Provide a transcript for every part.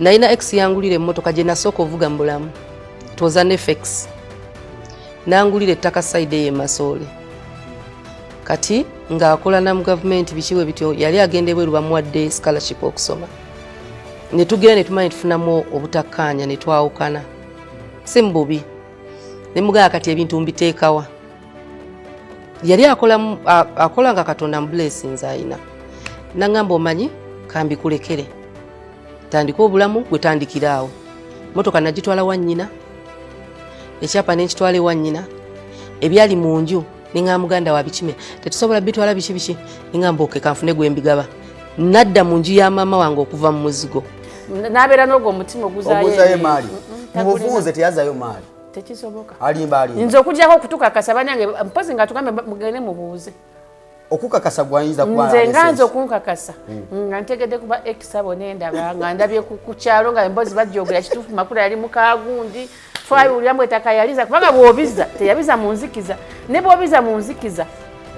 Nalina ex yangulira emmotoka gye nasooka ovuga mu bulamu. It was an FX. Nangulira ettaka side eyo e Masoole. Kati ng'akola na mu gavumenti biki bwe bityo, yali agenda ebweru bamuwadde scholarship okusoma. Ne tugenda ne tumanya ne tufunamu obutakkaanya ne twawukana. Si mu bubi. Ne mugamba kati ebintu mbiteekawa. Yali akola, akola nga Katonda mu blessings ayina. Nangamba omanyi kambikulekere. Tandika obulamu gwe tandikira awo. Motoka nagitwala wa nnyina, ekyapa ne nkitwala ewa nnyina, ebyali mu nju ne ŋŋamba muganda wa bikime tetusobola bitwala biki biki, ne ŋŋamba oke kanfune gwe mbigaba. Nadda mu nju ya maama wange okuva mu muzigo. N'abeera n'ogwo omutima oguzaayo Oguzaayo emaali. Mu bufunze teyazayo maali. Tekisoboka. Alimba, alimba. Nze okuggyako okutukakasa bannange, mpozi nga tugambe mugende mubuuze. Okukakasa gwayinza kuba Nze nga alese nze okunkakasa nga ntegedde kuba ex abo nendaba nga ndabye ku kyalo nga emboozi bajjogera kituufu, Makula yali mukagundi, twabiwulira mbu ettaka yaliza, kubanga bw'obiza teyabiza mu nzikiza, ne bw'obiza mu nzikiza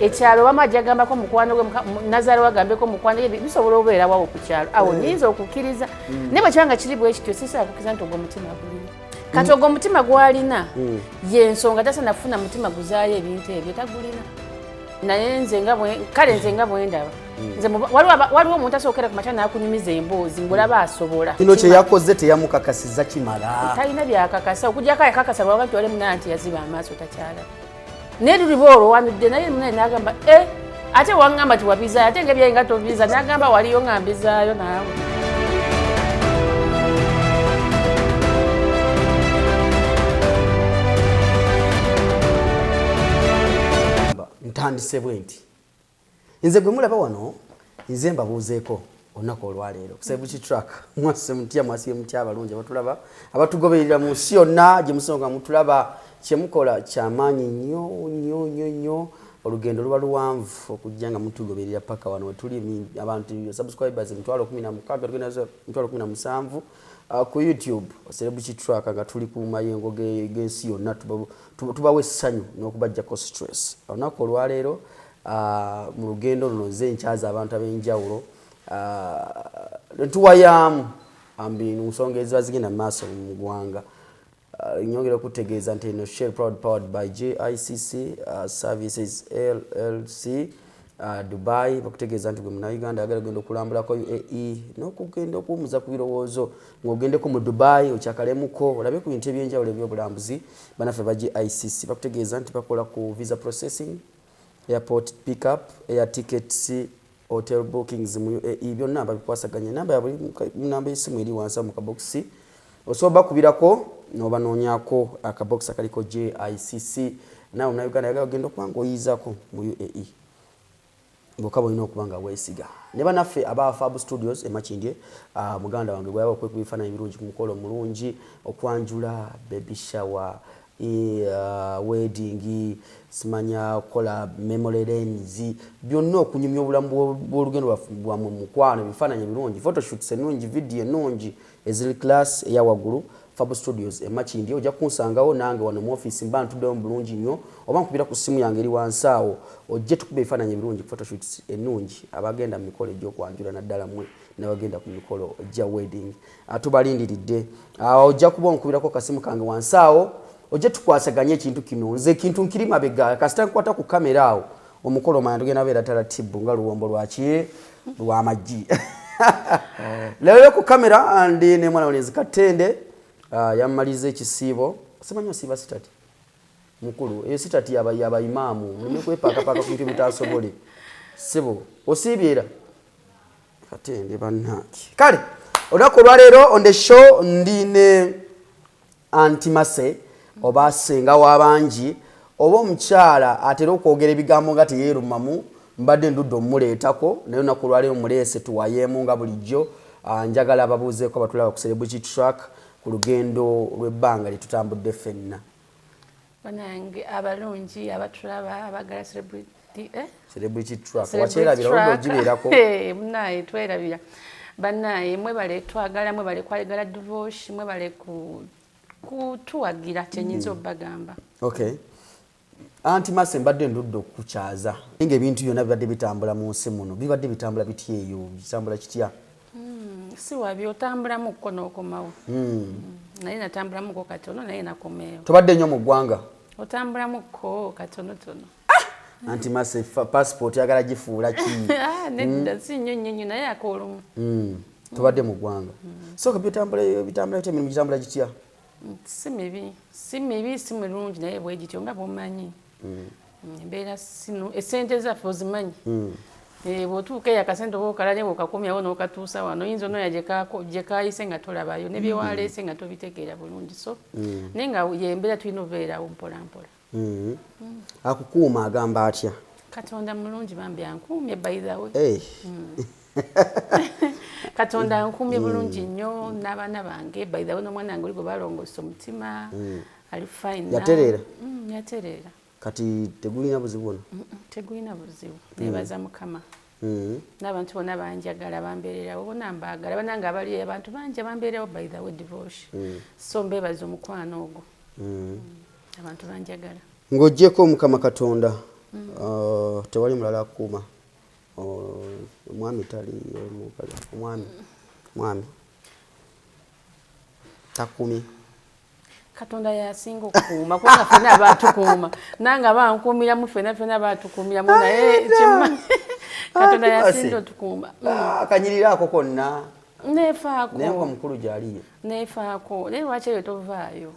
ekyalo bamu ajja gambako mukwano gwe, nazaala wagambeko mukwano gwe, bisobola obeera wawo ku kyalo awo nyinza okukkiriza. Naye bwe kiba nga kiri bwe kityo, sisobola kukkiriza nti ogwo omutima gulina. Kati ogwo omutima gw'alina y'ensonga tasaana kufuna mutima guzaayo ebintu ebyo, tagulina. Naye nze nga bwe, kale nze nga bwe ndaba. Nze waliwo omuntu asookera ku makya n'akunyumiza emboozi ng'olaba asobola. Kino kye yakoze teyamukakasiza kimala. Talina byakakasa, okuggyako yakakasa lwaba nti wali munaye nti yaziba amaaso takyalaba. Naye luliba olwo wanudde naye munaye n'agamba, ate waŋŋamba nti wabizaayo, ate nga ebyayi nga tobiza, n'agamba waliyo nga mbizaayo naawe. Ntandise bwe nti nze gwe mulaba wano, nze mbabuuzeeko olunaku olwaleero ku Celebrity Track. Mwase mutya, mwasiye mutya abalungi abatulaba, abatugoberera mu nsi yonna gye musonga mutulaba? Kyemukola kyamaanyi nnyo nnyo nnyo nnyo. Olugendo luba luwanvu okujja nga mutugoberera paka wano wetuli abantu subscribers 160,000, tugenda 170,000 ku YouTube Celebrity Track, nga tuli ku mayengo g'ensi yonna, tubawa essanyu n'okubaggyako stress. Olunaku olwaleero, mu lugendo luno nze nkyaza abantu ab'enjawulo, ntuwayaamu ambi mu nsonga eziba zigenda mu maaso mu ggwanga. Nyongera okutegeeza nti eno Shell Proud powered by JICC Services LLC, Dubai. Bakutegeeza nti gwe Munnayuganda ayagala ogenda okulambulako UAE n'okugenda okuwummuza ku birowoozo, ng'ogendeko mu Dubai okyakalemuko olabe ku bintu ebyenjawulo ebyobulambuzi, bannaffe ba JICC bakutegeeza nti bakola ku visa processing, airport pickup, air tickets, hotel bookings mu UAE, byonna babikwasaganya. Namba ya buli namba y'essimu eri wansi awo mu kabokisi, osobola bakubirako n'obanoonyako akabokisi akaliko JICC. Naawe Munnayuganda ayagala ogenda okuba ng'oyizaako mu UAE, bwokka bwolina okuba nga weesiga ne bannaffe aba Fab Studios e Makindye. Muganda wange gweyaba okwekuba ebifaananyi ebirungi ku mukolo omulungi, okwanjula, baby shower, wedding, simanya kukola memory lanes, byonna okunyumya obulamu bw'olugendo lwammwe mu mukwano, ebifaananyi ebirungi, photoshoots ennungi, video ennungi eziri class eya waggulu. Fab Studios e Makindye ojja kunsangawo nange wano mu office, mba ntuddewo mu bulungi nnyo, oba nkubira ku ssimu yange eri wansi awo, ojje tukuba ebifaananyi ebirungi, photoshoots ennungi, abagenda mu mikolo egy'okwanjula naddala mmwe n'abagenda ku mikolo gya wedding. Tubalindiridde. Ojja kuba onkubirako kasimu kange wansi awo, ojje tukwasaganye ekintu kino. Nze ekintu nkiri mabega, kasita nkwata ku kamera awo omukolo omanya tugenda beera taratibu nga luwombo lwaki lw'amaggi. Leero ku kamera ndi ne mwana mulenzi Katende, yammaliza ekisiibo. Simanyi osiiba sitati mukulu, eyo sitati yaba imaamu, muleme kwepaakapaaka ku bintu ebitasobole. Ssebo osiibye era Katende bannange. Kale olunaku olwaleero on the show ndi ne Aunty Mase, oba ssenga w'abangi, oba omukyala atera okwogera ebigambo nga teyeerumamu. Mbadde ndudde omumuleetako, naye olunaku olwaleero muleese tuwayeemu nga bulijjo. Njagala ababuuzeeko abatulaba ku Celebrity Track ku lugendo lw'ebbanga lye tutambudde ffenna. Banange abalungi abatulaba abagala Celebrity, eh? Celebrity Track. Wakyerabira oludde ogibeerako. Munaye twerabira. Bannaye mwebale twagala, mwebale kwagala Divorce, mwebale kutuwagira, kyenyinza obbagamba. Okay. Aunty Mase, mbadde ndudde okukukyaza. Nga ebintu byonna bibadde bitambula mu nsi muno, bibadde bitambula bitya eyo? Bitambula kitya? Si wabi, otambulamuko n'okomawo. Naye natambulamuko katono, naye nakomeewo. Tobadde nnyo mu ggwanga? Otambulamuko katonotono. Anti mase passport yagala gifuula ki? Ah, nedda, si nnyo nnyo nnyo, naye akoolumu. Tobadde mu ggwanga. Sooka bitambula bitambula bitya? Emirimu gitambula gitya? Si mibi, si mibi, si mirungi, naye bwe gityo nga bw'omanyi. Embeera sino, esente zaffe ozimanyi. Bw'otuuka eyo akasente oba okala, naye bw'okakomyawo n'okatuusa wano, oyinza onoonya gye kaayise nga tolabayo, ne bye waleese nga tobitegeera bulungi. So naye nga yembeera, tulina obeerawo mpola mpola. Akukuuma agamba atya? Katonda mulungi bambi, ankuumye by the way. Eh. Katonda ankuumye bulungi nnyo n'abaana bange. By the way, n'omwana wange oli gwe balongoosa omutima ali fine now. Yatereera? Yatereera. Kati tegulina buzibu buno? Tegulina buzibu, nebaza Mukama. N'abantu bonna banjagala, bambeererawo, bonna mbaagala. Banange abali abantu bangi abambeererawo by the way, divorce, so mbeebaza omukwano ogwo. Abantu banjagala. Ng'oggyeko Omukama Katonda, tewali mulala akuuma? Omwami tali omwami mwami takumye? Katonda yasinga okukuuma, kubanga ffenna baatukuuma, nange bankuumiramu, ffenna ffenna baatukuumiramu, naye Katonda yasinga otukuuma. Ah, kanyirira ako konna. Neefaako. Naye nga omukulu gyaliyo. Neefaako, naye lwaki eyo tovaayo?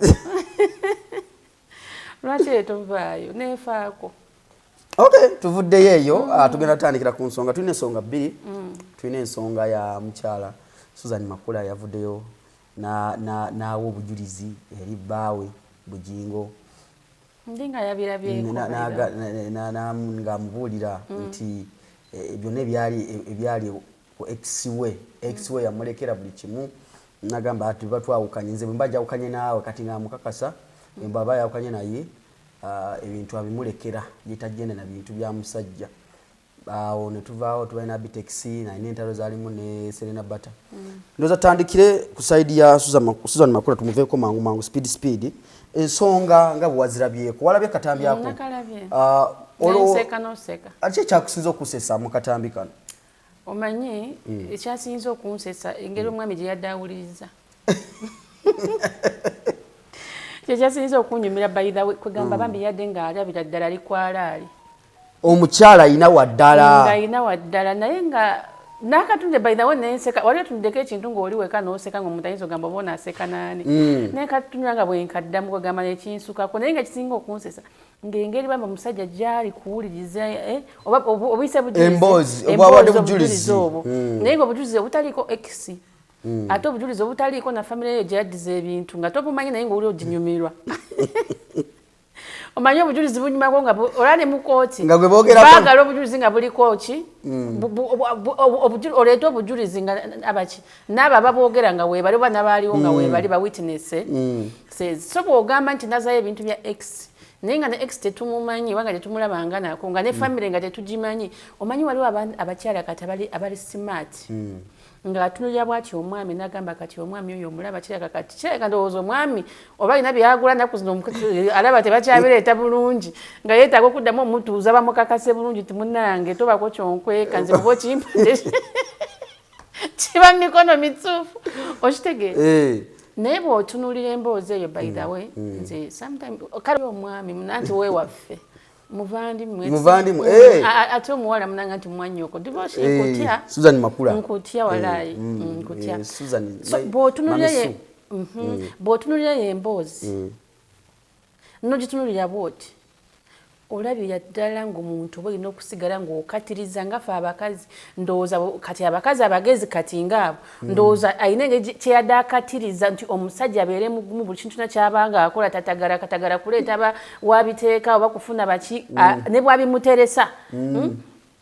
Lwaki eyo tovaayo? Neefaako. Okay, tuvuddeyo eyo. Ah, tugenda tutandikira ku nsonga. Tulina ensonga bbiri. Tulina ensonga ya mukyala Susan Makula, yavuddeyo n'awa obujulizi eri bbaawe Bugingo. Ndi nga yabirabyeko. Ng'amubuulira nti byonna ebyali ku ex we, ex we yamulekera buli kimu, nagamba ati batwawukanye, nze bwe mba njawukanye naawe, kati ng'amukakasa bwe aba yawukanye naye, ebintu abimulekera, yetagenda na bintu bya musajja. Awo ne tuvaawo, tubalina Abitex nalina entalo zalimu ne Serena Bata. Ndowooza tutandikire ku side ya Susan Makula, tumuveeko mangu mangu, speed speed. Ensonga nga bwe wazirabyeko, walabye katambi ako? Nakalabye. Ah, Nenseka noseka. Aki ekyakusinza okusesa mu katambi kano? Omanyi ekyasinza okunsesa, engeri omwami gye yadde awuliriza, kyekyasinza okunyumira by the way. Kwegamba bambi yadde ng'alabira ddala ali kwalaali. Omukyala ayina waddala. Ng'alina waddala, naye nga n'akatunde by the way nenseka. Wali otunuddeko ekintu ng'oli weka n'oseka, ng'omuntu ayinza ogamba oba onaaseka naani? Naye katunula nga bwenkaddamu, kwegamba nekinsukako. Naye nga kisinga okunsesa ng'engeri bamba omusajja gyali kuwuliriza, oba obuyise bujulizi. Emboozi, emboozi, obwabadde obujulizi bujulizi. Obwo, naye nga obujulizi obutaliiko ex, ate obujulizi obutaliiko na famire eyo gyeyaddiza ebintu nga tobumanyi, naye ngaoli oginyumirwa. Omanyi obujulizi bunyumako nga olwa ne mu kooti Nga gwe boogerako. Baagala obujulizi nga buliko ki? Oleete obujulizi nga abaki n'abo ababoogera nga weebali, oba n'abaaliwo nga weebali, ba witness. So bw'ogamba nti nazayo ebintu bya ex, naye nga ne ex tetumumanyi, oba nga tetumulabanga nako, nga ne famire nga tetugimanyi. Omanyi waliwo abakyala kati abali smart, ng'atunulira bwati omwami n'agamba, kati omwami oyo omulaba, kiraka kati kiraka ndowooza omwami oba alina byagula naku zino, alaba tebakyabireeta bulungi, nga yeetaaga okuddamu omutuuza bamukakase bulungi ti munnange tobako kyonkweka, nze bwe okimpadde kiba mu mikono mituufu, okitegeera? Eh. Naye bw'otunuulira emboozi eyo, by the way, nze sometime kale omwami munanti weewaffe muvandimwe. Muvandimwe, eh. Ate omuwala munanga nti mwanyoko divorce. Eh, Nkutya. Susan Makula. Nkutya walaayi. Eh, Nkutya. eh, Susan, So, bw'otunuulira Mami ye Sue. Bw'otunuulira ye emboozi nogitunulira bwoti, olabira ddala ng'omuntu oba olina okusigala ng'okatiriza nga ffe abakazi. Ndowooza kati abakazi abagezi kati ngaabo, ndowooza alina engeri kyeyadde akatiriza nti omusajja abeere mugumu buli kintu kyonna kyabanga akola, tatagala katagala kuleeta wabiteeka oba kufuna baki, ne bwabimuteresa.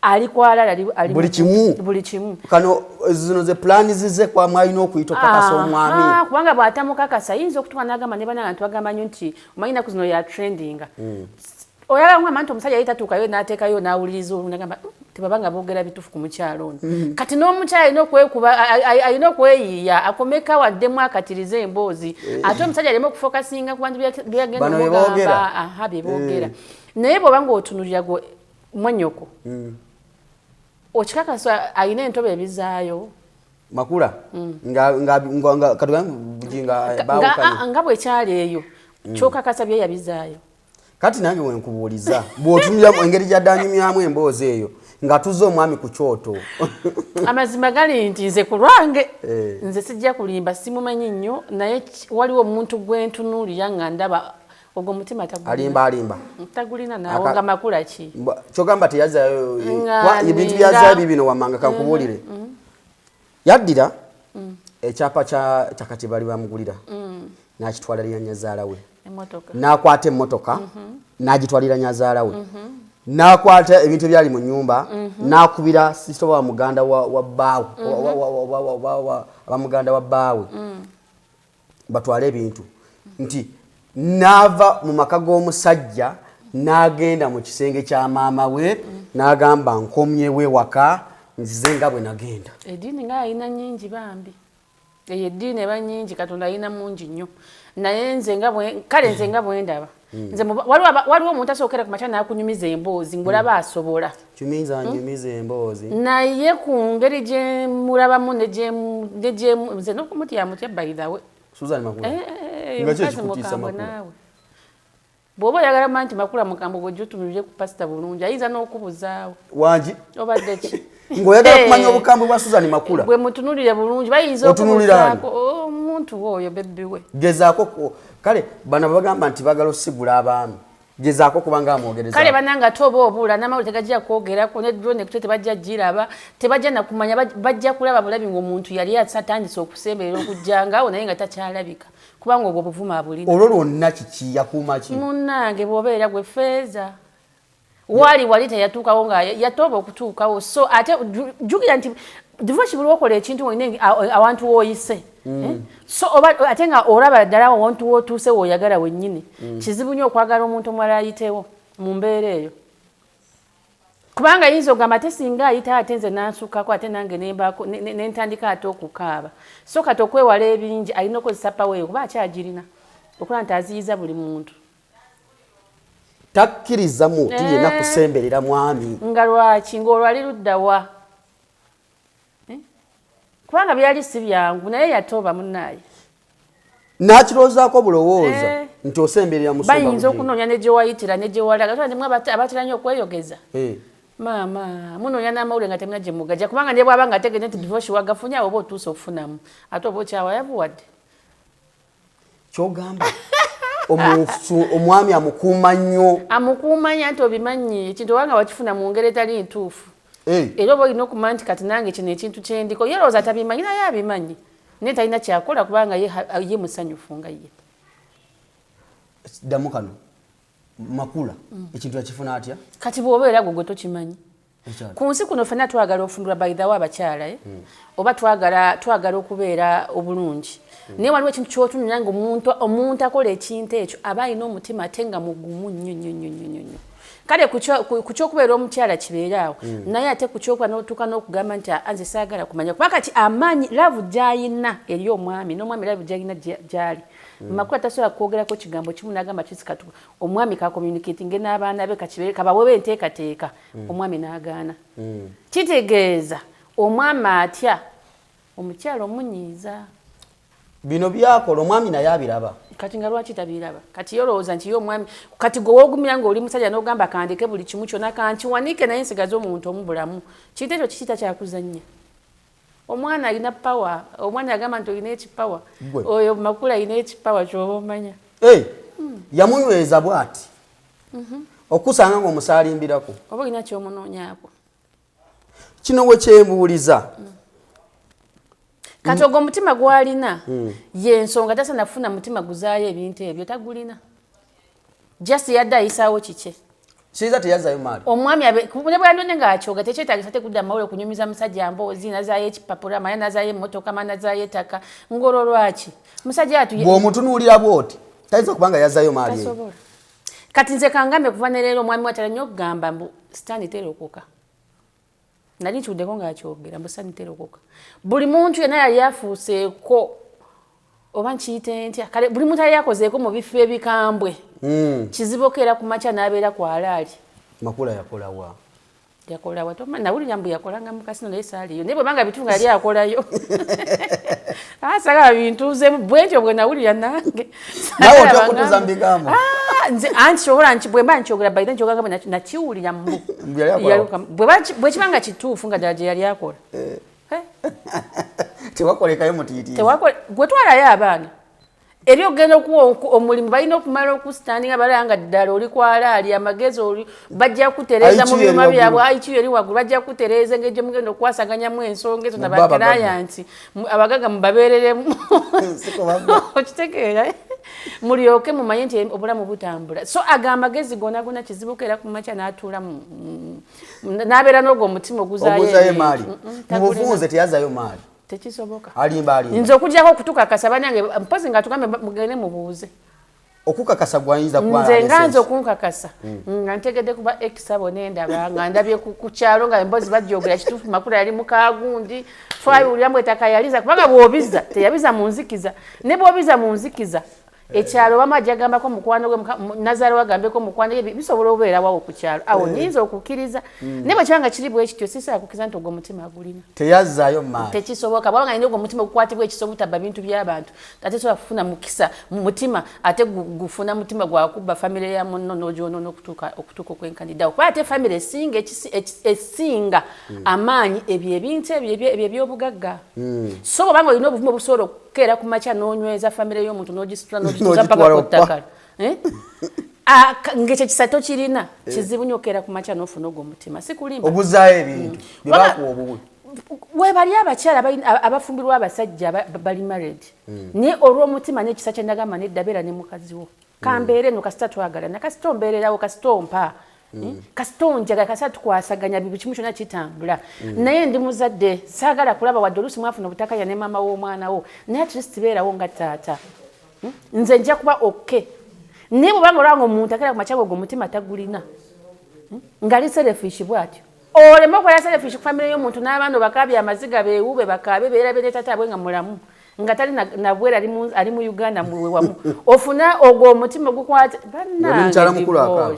Ali kwalala ali Buli kimu. Buli kimu. Kano zino ze plani zize kwa mwalina okuyita okakasa omwami. Aha, kubanga bw'atamukakasa ayinza okutuka n'agamba ne banange twagamba nnyo nti omanyi naku zino ya trendinga. Oyagala ngamba nti omusajja yali tatuukayo n'ateekayo n'awuliriza olu nagamba, tebaba nga boogera bituufu ku mukyalo ono." Kati n'omukyala alina okwekuba, alina okweyiiya akomeka waddemu akatirize emboozi, ate omusajja aleme okufokasinga ku bantu byagenda Bano bye omugamba. boogera. Aha, bye boogera. Naye bw'oba ng'otunulira gwe mwannyoko, okikakasa alina entobo ebizaayo. Makula nga nga nga nga katugambe Bujingo baawukanye. Nga bwekyali eyo kyokakasa bye yabizaayo. Kati nange wenkubuuliza bw'otunulira engeri gy'addanyumyamu emboozi eyo nga tuzza omwami ku kyoto. Amazima gali nti nze ku lwange nze sijja kulimba, simumanyi nnyo, naye waliwo omuntu gwe ntunuulira nga ndaba ogwo omutima tagulina. Alimba alimba. Tagulina naawe nga Makula ki? Kyogamba teyazaayo ebintu byazaayo bibino wammanga kankubuulire. Yaddira ekyapa kya ttaka kye bali bamugulira n'akitwalira nnyazaala we. N'akwata emmotoka n'agitwalira nnyazaala we. N'akwata ebintu ebyali mu nnyumba n'akubira sisita wa muganda wa bbaawe aba muganda wa bbaawe batwale ebintu nti n'ava mu maka g'omusajja n'agenda mu kisenge kya maama we n'agamba nkomyewo ewaka nzize nga bwe nagenda. Eddiini nga yalina nnyingi bambi. Eyo eddiini eba nnyingi, Katonda alina mungi nnyo. Naye nze nga bwe kale nze nga bwe ndaba. Nze waliwo omuntu asookera ku makya n'akunyumiza emboozi ng'olaba asobola. Kyumiza nyumiza emboozi. Naye ku ngeri gye mulabamu ne gye nze n'okumutya mutya by the way. Susan Makula. Nga ki omukazi ekikutiisa mukambwe Makula? naawe. Bw'oba oyagala manya nti Makula mukambwe gw'ojja otunulire ku pasita bulungi, ayinza n'okubuzaawo. Wangi? Obadde ki? Ng'oyagala kumanya obukambwe bwa Susan Makula. Bwe mutunulire bulungi, bayinza Otunulira ani? okubuzaako omuntu oyo bebbi we. Gezaako kale bano bagamba nti bagala osigula abaami. Gezaako kubanga amwogereza. Kale bannange ate oba obuula n'amawulire tegajja kwogerako ne drone ekute tebajja giraba, tebajja na kumanya, bajja kulaba bulabi ng'omuntu yali atandise okusemberera okujja ng'awo naye nga takyalabika. Kubanga obwo obuvuma abulina. Olwo lwonna kiki yakuuma ki? Munnange bw'obeera gwe feeza. Wali wali teyatuukawo nga yatooba okutuukawo. So ate jjukira nti divorce buli lw'okola ekintu ng'olina awantu w'oyise. So oba ate nga olaba ddala awantu w'otuuse w'oyagala wennyini. Kizibu nnyo okwagala omuntu omulala ayitewo mu mbeera eyo. Kubanga ayinza okugamba ate singa ayita ate nze n'ansukkako ate nange ne ntandika ate okukaaba. So kati okwewala ebingi alina okukozesa power eyo kuba akyagirina okulaba nti aziyiza buli muntu. Takkiriza muntu yenna kusemberera mwami. Nga lwaki? Ng'olwo ali ludda wa? Kubanga byali si byangu naye yatoba munnaaye. N'akirowoozaako bulowooza nti osemberera musumba Bayinza Bugingo. okunoonya ne gye wayitira ne gye walaga. Ate nti abatera nnyo okweyogeza. Maama, munoonya n'amawulire nga temulina gye mugajja kubanga ne bw'aba nga ategedde nti divorce wagafunye awo oba otuuse okufunamu. Ate oba okyawayavuwadde. Ky'ogamba omwami amukuuma nnyo. Amukuuma nnyo anti obimanyi ekintu obanga wakifuna mu ngeri etali ntuufu. Era oba olina okumanya nti kati nange kino ekintu kye ndiko. Ye alowooza tabimanyi naye abimanyi. Naye talina kyakola kubanga ye musanyufu nga ye. Ddamu kano. Makula, ekintu yakifuna atya? Kati bw'obeera gwe gwe tokimanyi. Ku nsi kuno ffenna twagala ofumbirwa by the way abakyala, Oba twagala okubeera obulungi. Naye waliwo ekintu ky'otunulira nga omuntu akola ekintu ekyo aba alina omutima ate nga mugumu nnyo nnyo nnyo nnyo nnyo. Kale ku ky'okubeera omukyala kibeere awo. Naye ate ku ky'okuba n'otuuka n'okugamba nti nze saagala kumanya. Kuba kati amaanyi love gy'ayina eri omwami n'omwami love gy'ayina gy'ali. Makula tasobola kwogerako kigambo kimu n'agamba kisi katu omwami ka communicating n'abaana be kakibeere kabawewe enteekateeka omwami n'agaana. Kitegeeza omwami atya omukyala omunyiiza. Bino byakola omwami naye abiraba. Kati nga lwaki tabiraba? Kati yolowooza nti ye omwami kati gwe woogumira ng'oli musajja n'ogamba kandeke buli kimu kyonna kankiwanike naye nsigaze omuntu omu bulamu. Kintu ekyo kiki takyakuzannya? Omwana alina power, omwana yagamba nti olina ekipawa. Oyo Makula alina ekipawa ky'oba omanya. Yamunyweza bw'ati. Okusanga ng'omusaalimbirako. Oba olina ky'omunoonyaako. Kino we kyembuuliza. Kati ogwo omutima gw'alina y'ensonga tasaana kufuna mutima guzaayo ebintu ebyo tagulina. Just yadde ayisaawo kikye. Kiza teyazaayo maali. Omwami ne bw'andonde ng'akyoga tekyetaagisa tekudda mawulire kunyumiza musajja mboozi nazaayo ekipapula manya nazaayo emmotoka manya nazaayo ettaka ng'olwo lwaki? Musajja atu Bw'omutunuulira bw'oti tayinza kubanga yazaayo maali eyo. Tasobola. Kati nze kangambe kuva ne leero omwami watera nnyo okugamba mbu sitaani terokoka. Nali nkiwuddeko ng'akyogera mbu sitaani terokoka. Buli muntu yenna yali afuuseeko oba nkiyite ntya kale buli muntu yali akozeeko mu bifo ebikambwe. Kizibu okeera ku makya n'abeera ku alaali. Makula yakola wa? Yakola watoma nawulira mbu yakolanga mu kasino naye saaliyo, naye bwebanga bitunga yali akolayo. Ah, sagala bintuuzeemu bwentyo bwe nawulira nange. Nawe otya okutuuza mu bigambo? Ah, nze anti kyobola nti bwe mba nkyogera by then nkyogera nga nakiwulira mbu Mbu yali akola. Bwe kiba nga kituufu nga ddala gye yali akola. Eh. Tewakolekayo mutiitiizi. Gwe twalayo abaana eri ogenda okuwa omulimu, balina okumala okusitandinga balaba nga ddala oli kwalaali amagezi, oli bajja kutereeza mu IQ eri byuma byabwe. waggulu. IQ eri waggulu, bajja kutereeza engeri gyemugenda okukwasaganyamu ensonga ezo Mu bo abagagga. nabakirayanti abagagga mubabeereremu. Siko bagga. Okitegeera, mulyoke mumanye nti obulamu butambula. So ago amagezi gona gona kizibu era ku makya n'atuula n'abeera n'ogwo omutima oguzaayo Oguzaayo ebintu. emaali. Mm-mm, Mu tagulina. bufunze teyazayo maali. Tekisoboka. Alimba, alimba. Nze okugyako okutukakasa, banange, mpozi nga tugambe mugende mubuuze. Okukakasa gwayinza kuba Nze nga nze aleese. okunkakasa nga ntegedde kuba ex abo nendaba nga ndabye ku kyalo nga emboozi bajogera kituufu, Makula yali mukagundi, twabiwulira mbu ettaka yaliza, kubanga bw'obiza teyabiza mu nzikiza, ne bw'obiza mu nzikiza ekyalo bamu ajja gambako mukwano gwe, nazaala wagambeko mukwano gwe, bisobola obeerawawo ku kyalo awo nyinza okukkiriza. Naye bwe kiba nga kiri bwe kityo, sisobola kukkiriza nti ogwo omutima agulina. Teyazzaayo maali. Tekisoboka, bwaba nga alina ogwo omutima ogukwatibwa ekisa obutabba bintu by'abantu, ate sobola kufuna mukisa mu mutima ate gufuna mutima gwakubba famire ya munno n'ogyonoona okutuuka okwenkaniddawo, kuba ate famire esinga esinga amaanyi ebyo ebintu ebyo ebyobugagga. So bwobanga olina obuvumu obusobola okukeera ku makya n'onyweza famire y'omuntu n'ogisitula n'ogituuza mpaka N'ogitwala ku ttaka, eh? Ah, ng'ekyo kisa tokirina, kizibu nnyo okukeera ku makya n'ofuna ogwo omutima, sikulimba. Oguzaayo ebintu bye bakuwa obuwi. Webali abakyala abafumbirwa abasajja bali married, naye olw'omutima n'ekisa kye nagamba nedda, beera ne mukazi wo, kambeere eno, kasita twagalana, kasita ombeererawo, kasita ompa, kasita onjagala, kasita tukwasaganya, buli kimu kyonna kitambula. Naye ndi muzadde, saagala kulaba wadde oluusi mwafuna obutakanya ne maama w'omwana wo, naye at least beerawo nga taata. Nze nja kuba okay, naye bwobanga olaba nga omuntu akeera ku makya ogwo omutima tagulina, ng'ali selfish bw'atyo, oleme okubeera selfish ku famire y'omuntu n'abaana obakaabye amaziga, beewuube, bakaabe, beerabe ne tataabwe nga mulamu, nga tali nabwera, ali mu Uganda muwe wamu, ofuna ogwo omutima ogukwata. Oli mukyala mukulu akaaba.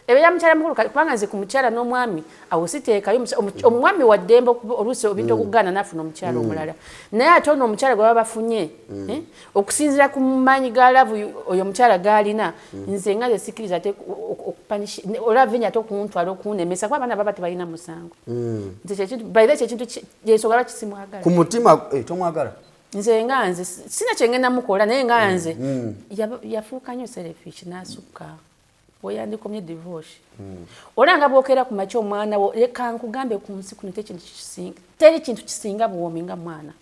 Ebeera mukyala mukulu, kubanga nze ku mukyala n'omwami awo siteekayo omwami wa ddembe oluusi ebintu okugaana n'afuna omukyala omulala, naye ate ono omukyala gwe baba bafunye, eh, okusinziira ku maanyi ga love oyo omukyala g'alina, nze nga nze sikkiriza ate olavinya ate okuntwala okunemesa, kuba abaana baba tebalina musango. Nze kyekintu by the kyekintu yensonga lwaki simwagala. Ku mutima, eh, tomwagala. Nze nga nze sina kyengenda mukola, naye nga nze yafuuka nnyo selfish n'asukka weyandikomye divorce. Olanga bwokera ku makya omwana wo, leka nkugambe, ku nsi kuno teri kintu kisinga buwoomi nga mwana.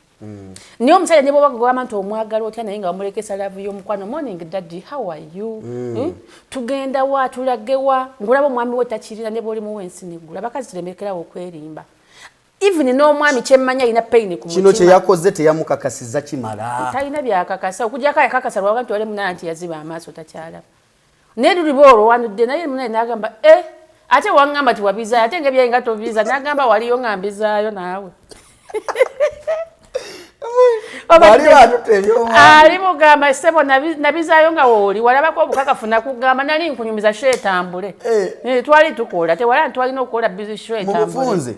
Naye omusajja ne bwoba gamba nti omwagala otya, naye nga wamulekesa love y'omukwano, "Morning daddy, how are you? Tugenda wa, tulage wa?" Ngulaba omwami we takirina, ne bwoli muwa ensi neggula. Abakazi turemekerawo okwerimba. Even n'omwami kyemmanya alina pain ku Kino kye mutima. Yakoze teyamukakasiza kimala. Talina byakakasa, okujjako yakakasa lwaga nti wali munaye nti yaziba amaaso takyalaba, naye luliba olwo wanudde naye munaye n'agamba, "E, ate waŋŋamba ti wabizaayo, ate ngaebyayi nga tobiza." N'agamba, "Waliyo nga mbizaayo naawe." Bali batutte ebyomwami. Ali mugamba, "Ssebo, nabizaayo nga wooli walabako obukakafu, nakugamba nali nkunyumiza show etambule." Eh. Eh, twali tukola tewala twalina okukola busy show Mu etambule. bufunze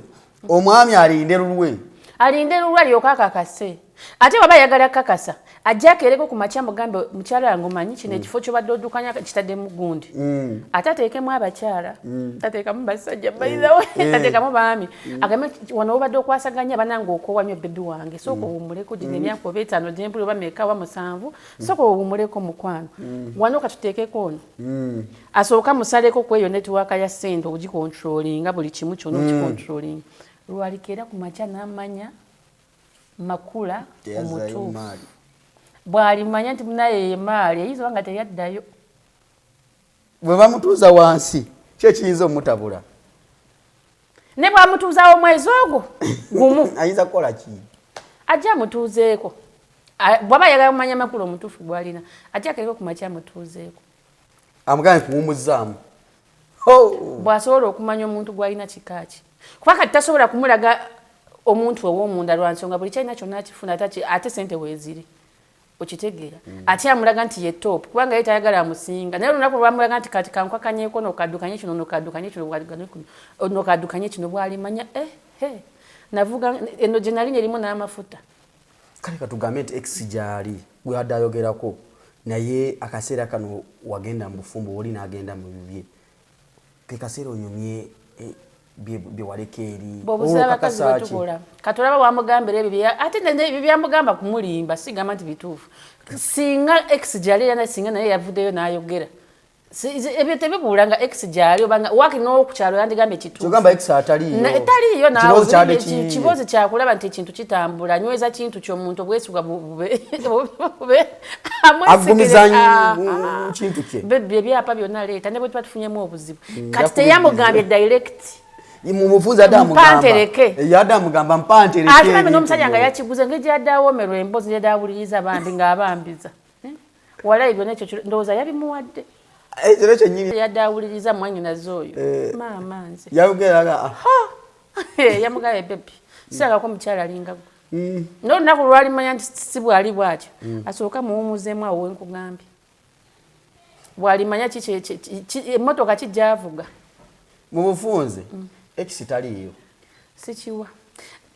omwami alinde lulwe. Alinde lulwe alyoke akakase. Ate waba ayagala kakasa, ajja akeereko ku makya, mugambe, "Mukyala wange, omanyi kino ekifo kyobadde oddukanya kitaddemu gundi." Ate ateekemu abakyala, tateekamu basajja, by the way, tateekamu baami. Agambe, "Wano wobadde okwasaganya banange, okoowa nnyo baby wange, sooka owummuleko gino emyaka oba 5 gyempuli oba meka oba 7, sooka owummuleko mukwano, wano katuteekeko ono." Asooka musaleko ku eyo network ya ssente ogicontrollinga, buli kimu kyonna okicontrollinga. Lwalikeera ku makya n'amanya Makula Teyazaayo omutuufu maali. Bw'alimanya nti munaye ye maali, eyinza oba nga teyaddayo. Bwe bamutuuza wansi, ki ekiyinza omutabula? Ne bwamutuuzaawo omwezi ogwo gumu. Ayinza kukola ki? Ajja amutuuzeeko. Bw'aba ayagala kumanya Makulu omutuufu gw'alina, ajja akereko ku makya amutuuzeeko. Amugambe kuwumuzzaamu. Bw'asobola okumanya omuntu gw'alina kika ki, kuba kati tasobola kumulaga omuntu ow'omunda lwa nsonga buli kyalina kyonna akifuna, ate sente weeziri. Okitegeera? Ate amulaga nti ye top, kubanga ye tayagala amusinga. Naye olunaku lwamulaga nti kati kankwakanyeko nokaddukanye kino, nokaddukanye kino, nokaddukanye kino, bwalimanya eh, navuga eno gye nali erimu n'amafuta. Kale katugambe nti ex gyali gwe ayogerako, naye akaseera kano wagenda mu bufumbo, oli n'agenda mu bibye, ke kaseera onyumye bye waleka eri. Bw'obuza abakazi bwetukola, katolaba wamugambira ebyo, ate ebyo byamugamba kumulimba, sigamba nti bituufu. Singa ex gyali era, singa naye yavuddeyo n'ayogera ebyo tebibula nga ex gyali, obanga waki n'okukyalo yandigambye kituufu. Ex taliiyo, naawe kibozi kyakulaba nti ekintu kitambula, nyweza kintu ky'omuntu, obwesigwa bube. Agumiza kintu kye. Ebyapa byonna leeta, ne bwe tuba tufunyemu obuzibu. Kati teyamugambye direct. Mumufunzi ate amugamba, yadde amugamba mpantereke. Ate bambi n'omusajja nga yakiguze, ngeri gyadde awomerwa emboozi, gyadde awuliriza bambi ng'abambiza. Walayi byonna ekyo ndowooza yabimuwadde. Ekiro kyennyini. Yadde awuliriza mwanyinaze oyo. Maama nze. Yayogeraga aha. Yamugambye, "Baby, siragako omukyala alinga gwe." N'olunaku lwalimanya nti si bwali bwatyo, asooka muwumuzeemu awo wenkugambye. Bwalimanya emmotoka kijjavuga. Mu bufunze ex taliiyo. Sikiwa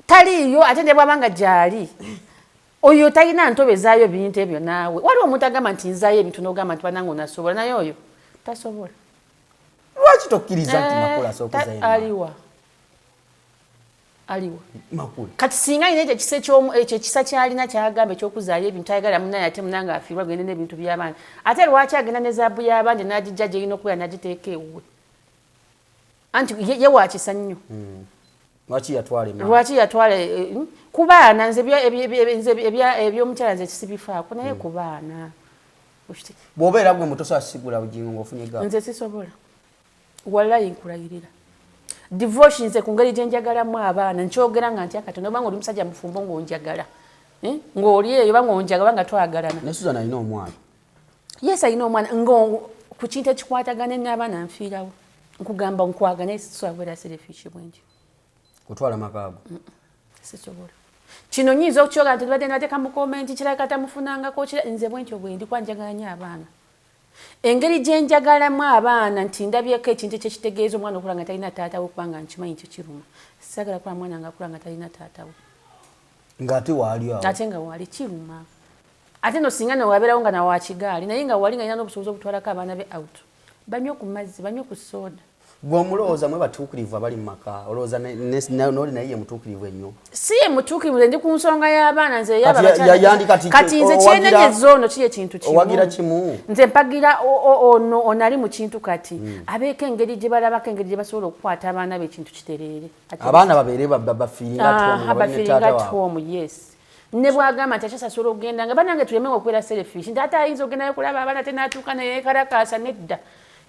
taliiyo, ate ne bwaba nga gyali oyo talina ntobe zaayo bintu ebyo. Naawe waliwo omuntu agamba nti nzaayo ebintu, n'ogamba nti banange onasobola, naye oyo tasobola. Lwaki tokkiriza nti Makula asookuzayo? Aliwa, aliwa? Makula. Kati singa alina ekyo ekisa, ekyo ekisa kyalina kyagamba ekyokuzaayo ebintu, ayagala munaye, ate munange afiirwa agende n'ebintu by'abaana. Ate lwaki agenda ne zaabu y'abandi n'agijja gyerina okubeera n'agiteeka ewuwe? Anti ye wakisa nnyo. Lwaki yatwala emaani? Lwaki yatwala ku baana? Nze ebyomukyala nze kisibifaako, naye ku baana. Bw'obeera gwe muto sasigula Bugingo ng'ofunye ga Nze sisobola, wallayi nkulayirira divorce. Nze ku ngeri gye njagalamu abaana, nkyogera nga ntya katono, oba nga oli musajja mufumbo ng'onjagala, ng'oli eyo, oba ng'onjagala, oba nga twagalana. Ne Susan alina omwana. Yes, alina omwana. Nga ku kintu ekikwatagana n'abaana nfiirawo, nkugamba nkwaga, naye sisobola kubeera selfish bwentyo. Kutwala makaago. Sisobola. Kino nyinza okukyoga nti badde nateeka mu comment, kirabika tamufunangako. Nze bwentyo bwendi, kuba njagala nnyo abaana. Engeri gye njagalamu abaana nti ndabyeko ekintu ekyekitegeeza omwana okula nga talina taata we, kubanga nkimanyi nti kiruma. Saagala kuba mwana nga akula nga talina taata we. Ng'ate waali awo. Ate nga wali, kiruma. Ate no singa newabeerawo nga nawakigaali, naye nga wali nga alina n'obusobozi obutwalako abaana be out, banywe ku mazzi, banywe ku soda. Gwe omulowooza mwe batuukirivu abali mu maka, olowooza n'oli naye ye mutuukirivu ennyo? Si ye mutuukirivu, nze ndi ku nsonga y'abaana. Nze Kati yandi kati Kati nze kyenenyeza ono kiri ekintu kimu. Owagira kimu. Nze mpagira ono, ono ali mu kintu kati abeeko engeri gye balabako, engeri gye basobola okukwata abaana be, ekintu kitereere. Abaana babeere bafeelinga at home nga balina bafeelinga taata at waabwe. home, yes. Ne bwagamba nti akyasasula okugenda, nga banange tuleme okubeera selfish nti ate ayinza okugendayo kulaba abaana, ate n'atuuka neyekalakaasa. Nedda,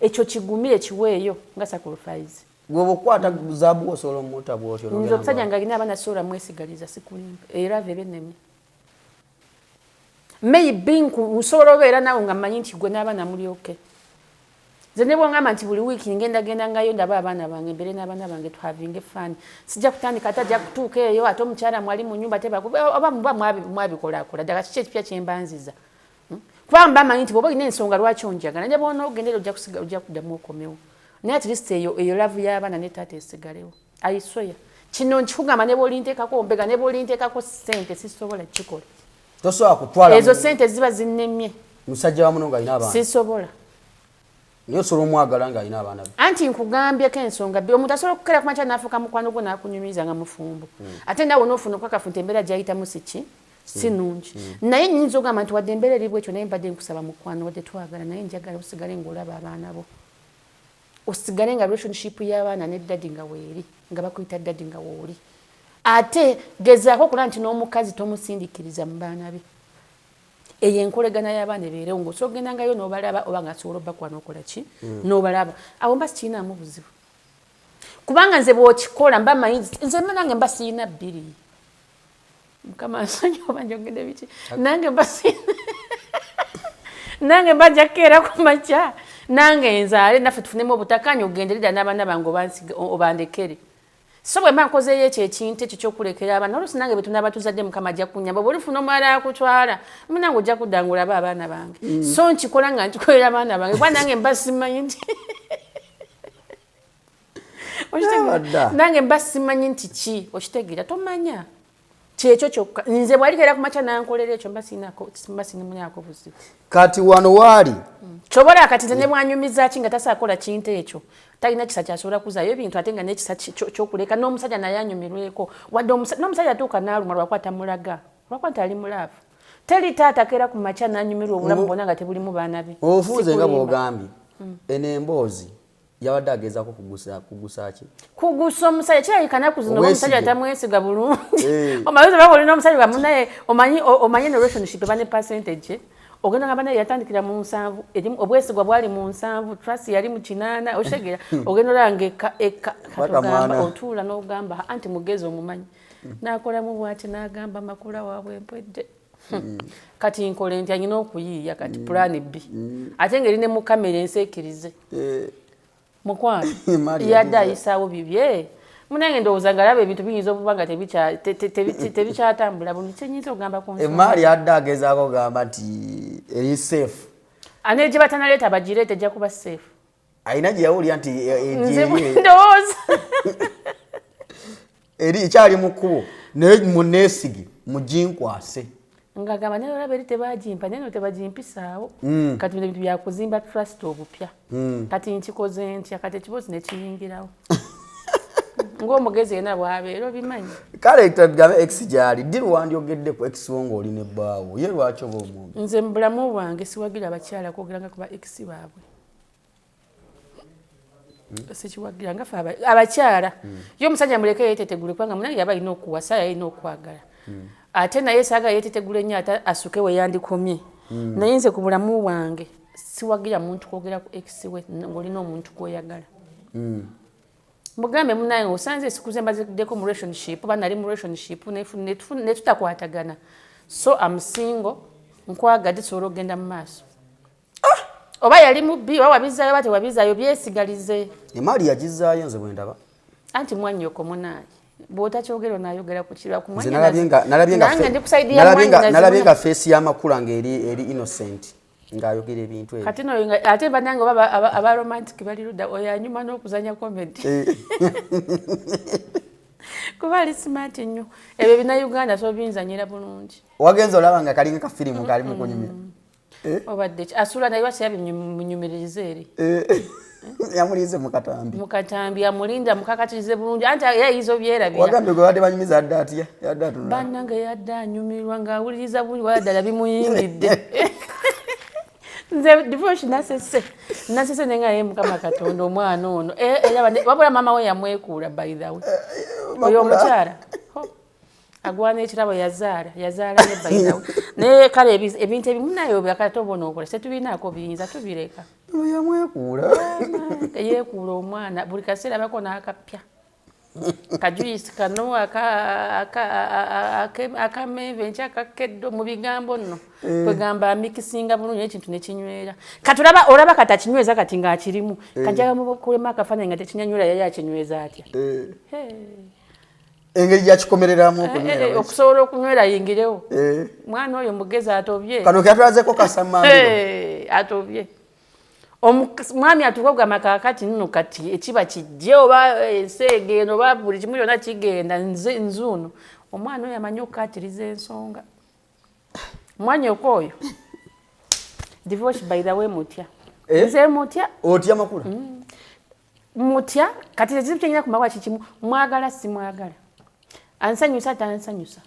ekyo kigumire, kiweeyo nga sacrifice. Gwe bwokwata zaabu osobola omuta bwotyo Nze n'ogenda omusajja nga alina abaana sobola mwesigaliza, sikulimba, era ava ebennemye. Maybe nsobola obeera naawe nga mmanyi nti gwe n'abaana mulyoke. Nze ne bwongamba nti buli wiiki ngenda gendangayo ndaba abaana bange, mbeere n'abaana bange, tuhavinge fun, sijja kutandika ate ajja kutuuka eyo ate omukyala mwali mu nyumba oba muba mwabikolakola ddala. Kiki ekipya kyembanziza? Kubanga mba manyi nti bw'oba olina ensonga lwaki onjagala, ne bwona ogendera ojja kusiga, ojja kuddamu okomewo, naye at least eyo love y'abaana ne taata esigalewo. I swear, kino nkikugamba, ne bw'olinteekako mbega, ne bw'olinteekako ssente, sisobola kikola. Tosobola kutwala Ezo ssente ziba zinnemye. Musajja wa muno ng'alina abaana? Sisobola. Naye osobola omwagala ng'alina abaana be? Anti nkugambyeko ensonga bbiri. Omuntu asobola okukera kumakya n'afuuka mukwano gwo n'akunyumiza nga mufumbo, ate naawe onoofuna okukakafu nti embeera gy'ayitamu si ki, si nnungi. Naye nnyinza okugamba nti wadde embeera eri bwetyo, naye mbadde nkusaba mukwano, wadde twagala, naye njagala osigale ng'olaba abaana bo, osigale nga relationship y'abaana ne daddy nga weeri, nga bakuyita daddy nga wooli. Ate gezaako okulaba nti n'omukazi tomusindikiriza mu baana be. Eyo enkolegana y'abaana ebeerewo, ng'osobola okugendangayo n'obalaba, oba nga asobola obbakuba n'okola ki n'obalaba. Awo mba sikirinaamu buzibu, kubanga nze bw'okikola mba manyi nze mba nange mba siyina bbiri. Mukama nsonyi oba njogedde biki. Nange mba nange mba nja kukeera ku makya nange nzaale, naffe tufunemu obutakanya, ogendere ddala n'abaana bange, obandekere. So bwe mba nkozeeyo ekyo ekintu ekyo kyokulekera abaana, oluusi nange bwe tunaaba tuzadde, Mukama ajja kunyamba, bw'olifuna omulala akutwala, munange ojja kudda ng'olaba abaana bange. So nkikola nga nkikolera abaana bange, kuba nange mba simanyi nti Abadda. Nange mba simanyi nti ki, okitegeera, tomanya kyekyo kyokka. Nze bw'alikeera ku makya nankolera ekyo, mba siinako, mba sinimunaako buzibu. Kati wano waali. Kyobola kati nze ne bwanyumiza ki nga tasakola kintu ekyo, talina kisa kyasobola kuzaayo ebintu, ate nga n'ekisa kyokuleka n'omusajja naye anyumirweko, wadde n'omusajja atuuka n'aluma lwakuba tamulaga, lwakuba nti ali mu love. Teri taata akeera ku makya n'anyumirwa obulamu bwonna nga tebulimu baana be. Obufunze nga Sikulimba. bwogambye, eno emboozi yabadde agezaako kugusa ki? Kugusa omusajja. Kirabika naku zino Obwesige. omusajja tamwesiga bulungi. Eh. Omanyi oba olina omusajja nga munaye, omanyi eno relationship eba ne percentage. Ogenda nga banaye yatandikira mu 70, erimu obwesigwa bwali mu 70, trust yali mu 80, otegeera? Ogenda olaba nga eka Paka katugamba mwana. Otuula n'ogamba anti mugezi omumanyi n'akolamu bwati n'agamba makula waabwe mpwedde, kati nkole nti anyina okuyiiya kati plan B, ate ng'eri ne mu kamera ensi ekkirize. Eh, Mukwano Maria yadde Liza. ayisaawo bibye. Munange ndowooza ngaalaba ebintu biyinza okuba nga tebikyatambula bulungi, kyenyinza okugamba ku nsonga. Emaali adde agezaako okugamba nti eri safe. Ane gye batanaleeta bagireete, ejja kuba safe. Alina gye yawulira nti Nze gyeri ndowooza eri ekyali mu kkubo, naye muneesige muginkwase. Ngagamba naye olaba eri tebagimpa, naye no tebagimpisaawo. Kati bino ebintu byakuzimba trust obupya. Kati nkikoze ntya? Kati ekibozi nekiyingirawo ng'omugezi yena bw'abeera, obimanyi. Kale tugambe ex gyali ddi lwandyogedde ku ex wo ng'oli ne bbaawo ye? Lwaki oba omwoge? Nze mu bulamu bwange siwagira abakyala kwogeranga ku ba ex baabwe, sikiwagira. Nga ffe abakyala, ye omusajja muleke yeetetegule, kubanga munange yaba alina okuwasa, yalina okwagala, ate naye saagala yeetetegule nnyo ate asuke we yandikomye. Naye nze ku bulamu bwange siwagira muntu kwogera ku ex we ng'olina omuntu gw'oyagala. Mugambe munaye osanze esikuze mbaziddeko mu relationship, oba nali mu relationship ne tutakwatagana, so am single, nkwagadde, tusobola okugenda mu maaso. Oba yali mubbi, oba wabizaayo oba tewabizaayo, byesigalize. Emaali yagizaayo, nze bwe ndaba. Anti mwanyoko munaye bw'otakyogera onaayogera ku kirwa ku Nze nalabye nga Nange ndi ku side ya nalabye nga mwannyinazi. face y'amakula ng'eri eri innocent ng'ayogera ebintu ebyo. Kati no ate bannange oba aba romantic bali ludda, oyo anyuma n'okuzanya comedy kuba ali smart nnyo. Ebyo bina so binzanyira bulungi. Wagenza olaba nga kalinga kafirimu kali mu kunyumya. Obadde ki asula naye lwaki yabimunyumiririza eri? Eh, yamulinze mu katambi. Mu katambi amulinda mukakatirize bulungi, anti era ayinza obyerabira. Wagambye gwe badde banyumiza adde atya? Yadde atunula. Bannange yadde anyumirwa ng'awuliriza bulungi, wala ddala bimuyingidde. Nze divorce nasese, nasese naye nga ye Mukama Katonda omwana ono. Eh, era wabula maama we yamwekuula, by the way. Oyo omukyala ho, agwana ekirabo, yazaala, yazaala ne, by the way. Naye kale ebintu ebimu naye obyakata oba onookola tetubinaako biyinza tubireka. Yamwekuula. Yeekuula omwana buli kaseera bako n'akapya kajuyisi kano akamenve enkya akakeddo mu bigambo nno. Eh. Kwegamba amikisinga bulungi ekintu nekinywera. Kati olaba, olaba kati akinyweza kati ng'akirimu. Eh. Kajjaga mukulema akafaananyi nga tekinyanywera, yali akinyweza atya? Eh. Engeri gyakikomereramu okunywera. Okusobola okunywera ayingirewo. Mwana oyo mugezi, atobye. Kano kyatulazeko kasamambiro. Atobye. Omwami atuuka okugamba kaakati nno kati ekiba kijje, oba ensi egenda, oba buli kimu kyonna kigenda, nze nzuuno. Omwana oyo amanyi okukaatiriza ensonga, mwanyoko oyo. Divorce, by the way, mutya. Eh? Nze mutya. Otya makula? Mutya. Kati ekizibu kyenyina ku makula kikimu: mwagala, simwagala, ansanyusa, tansanyusa.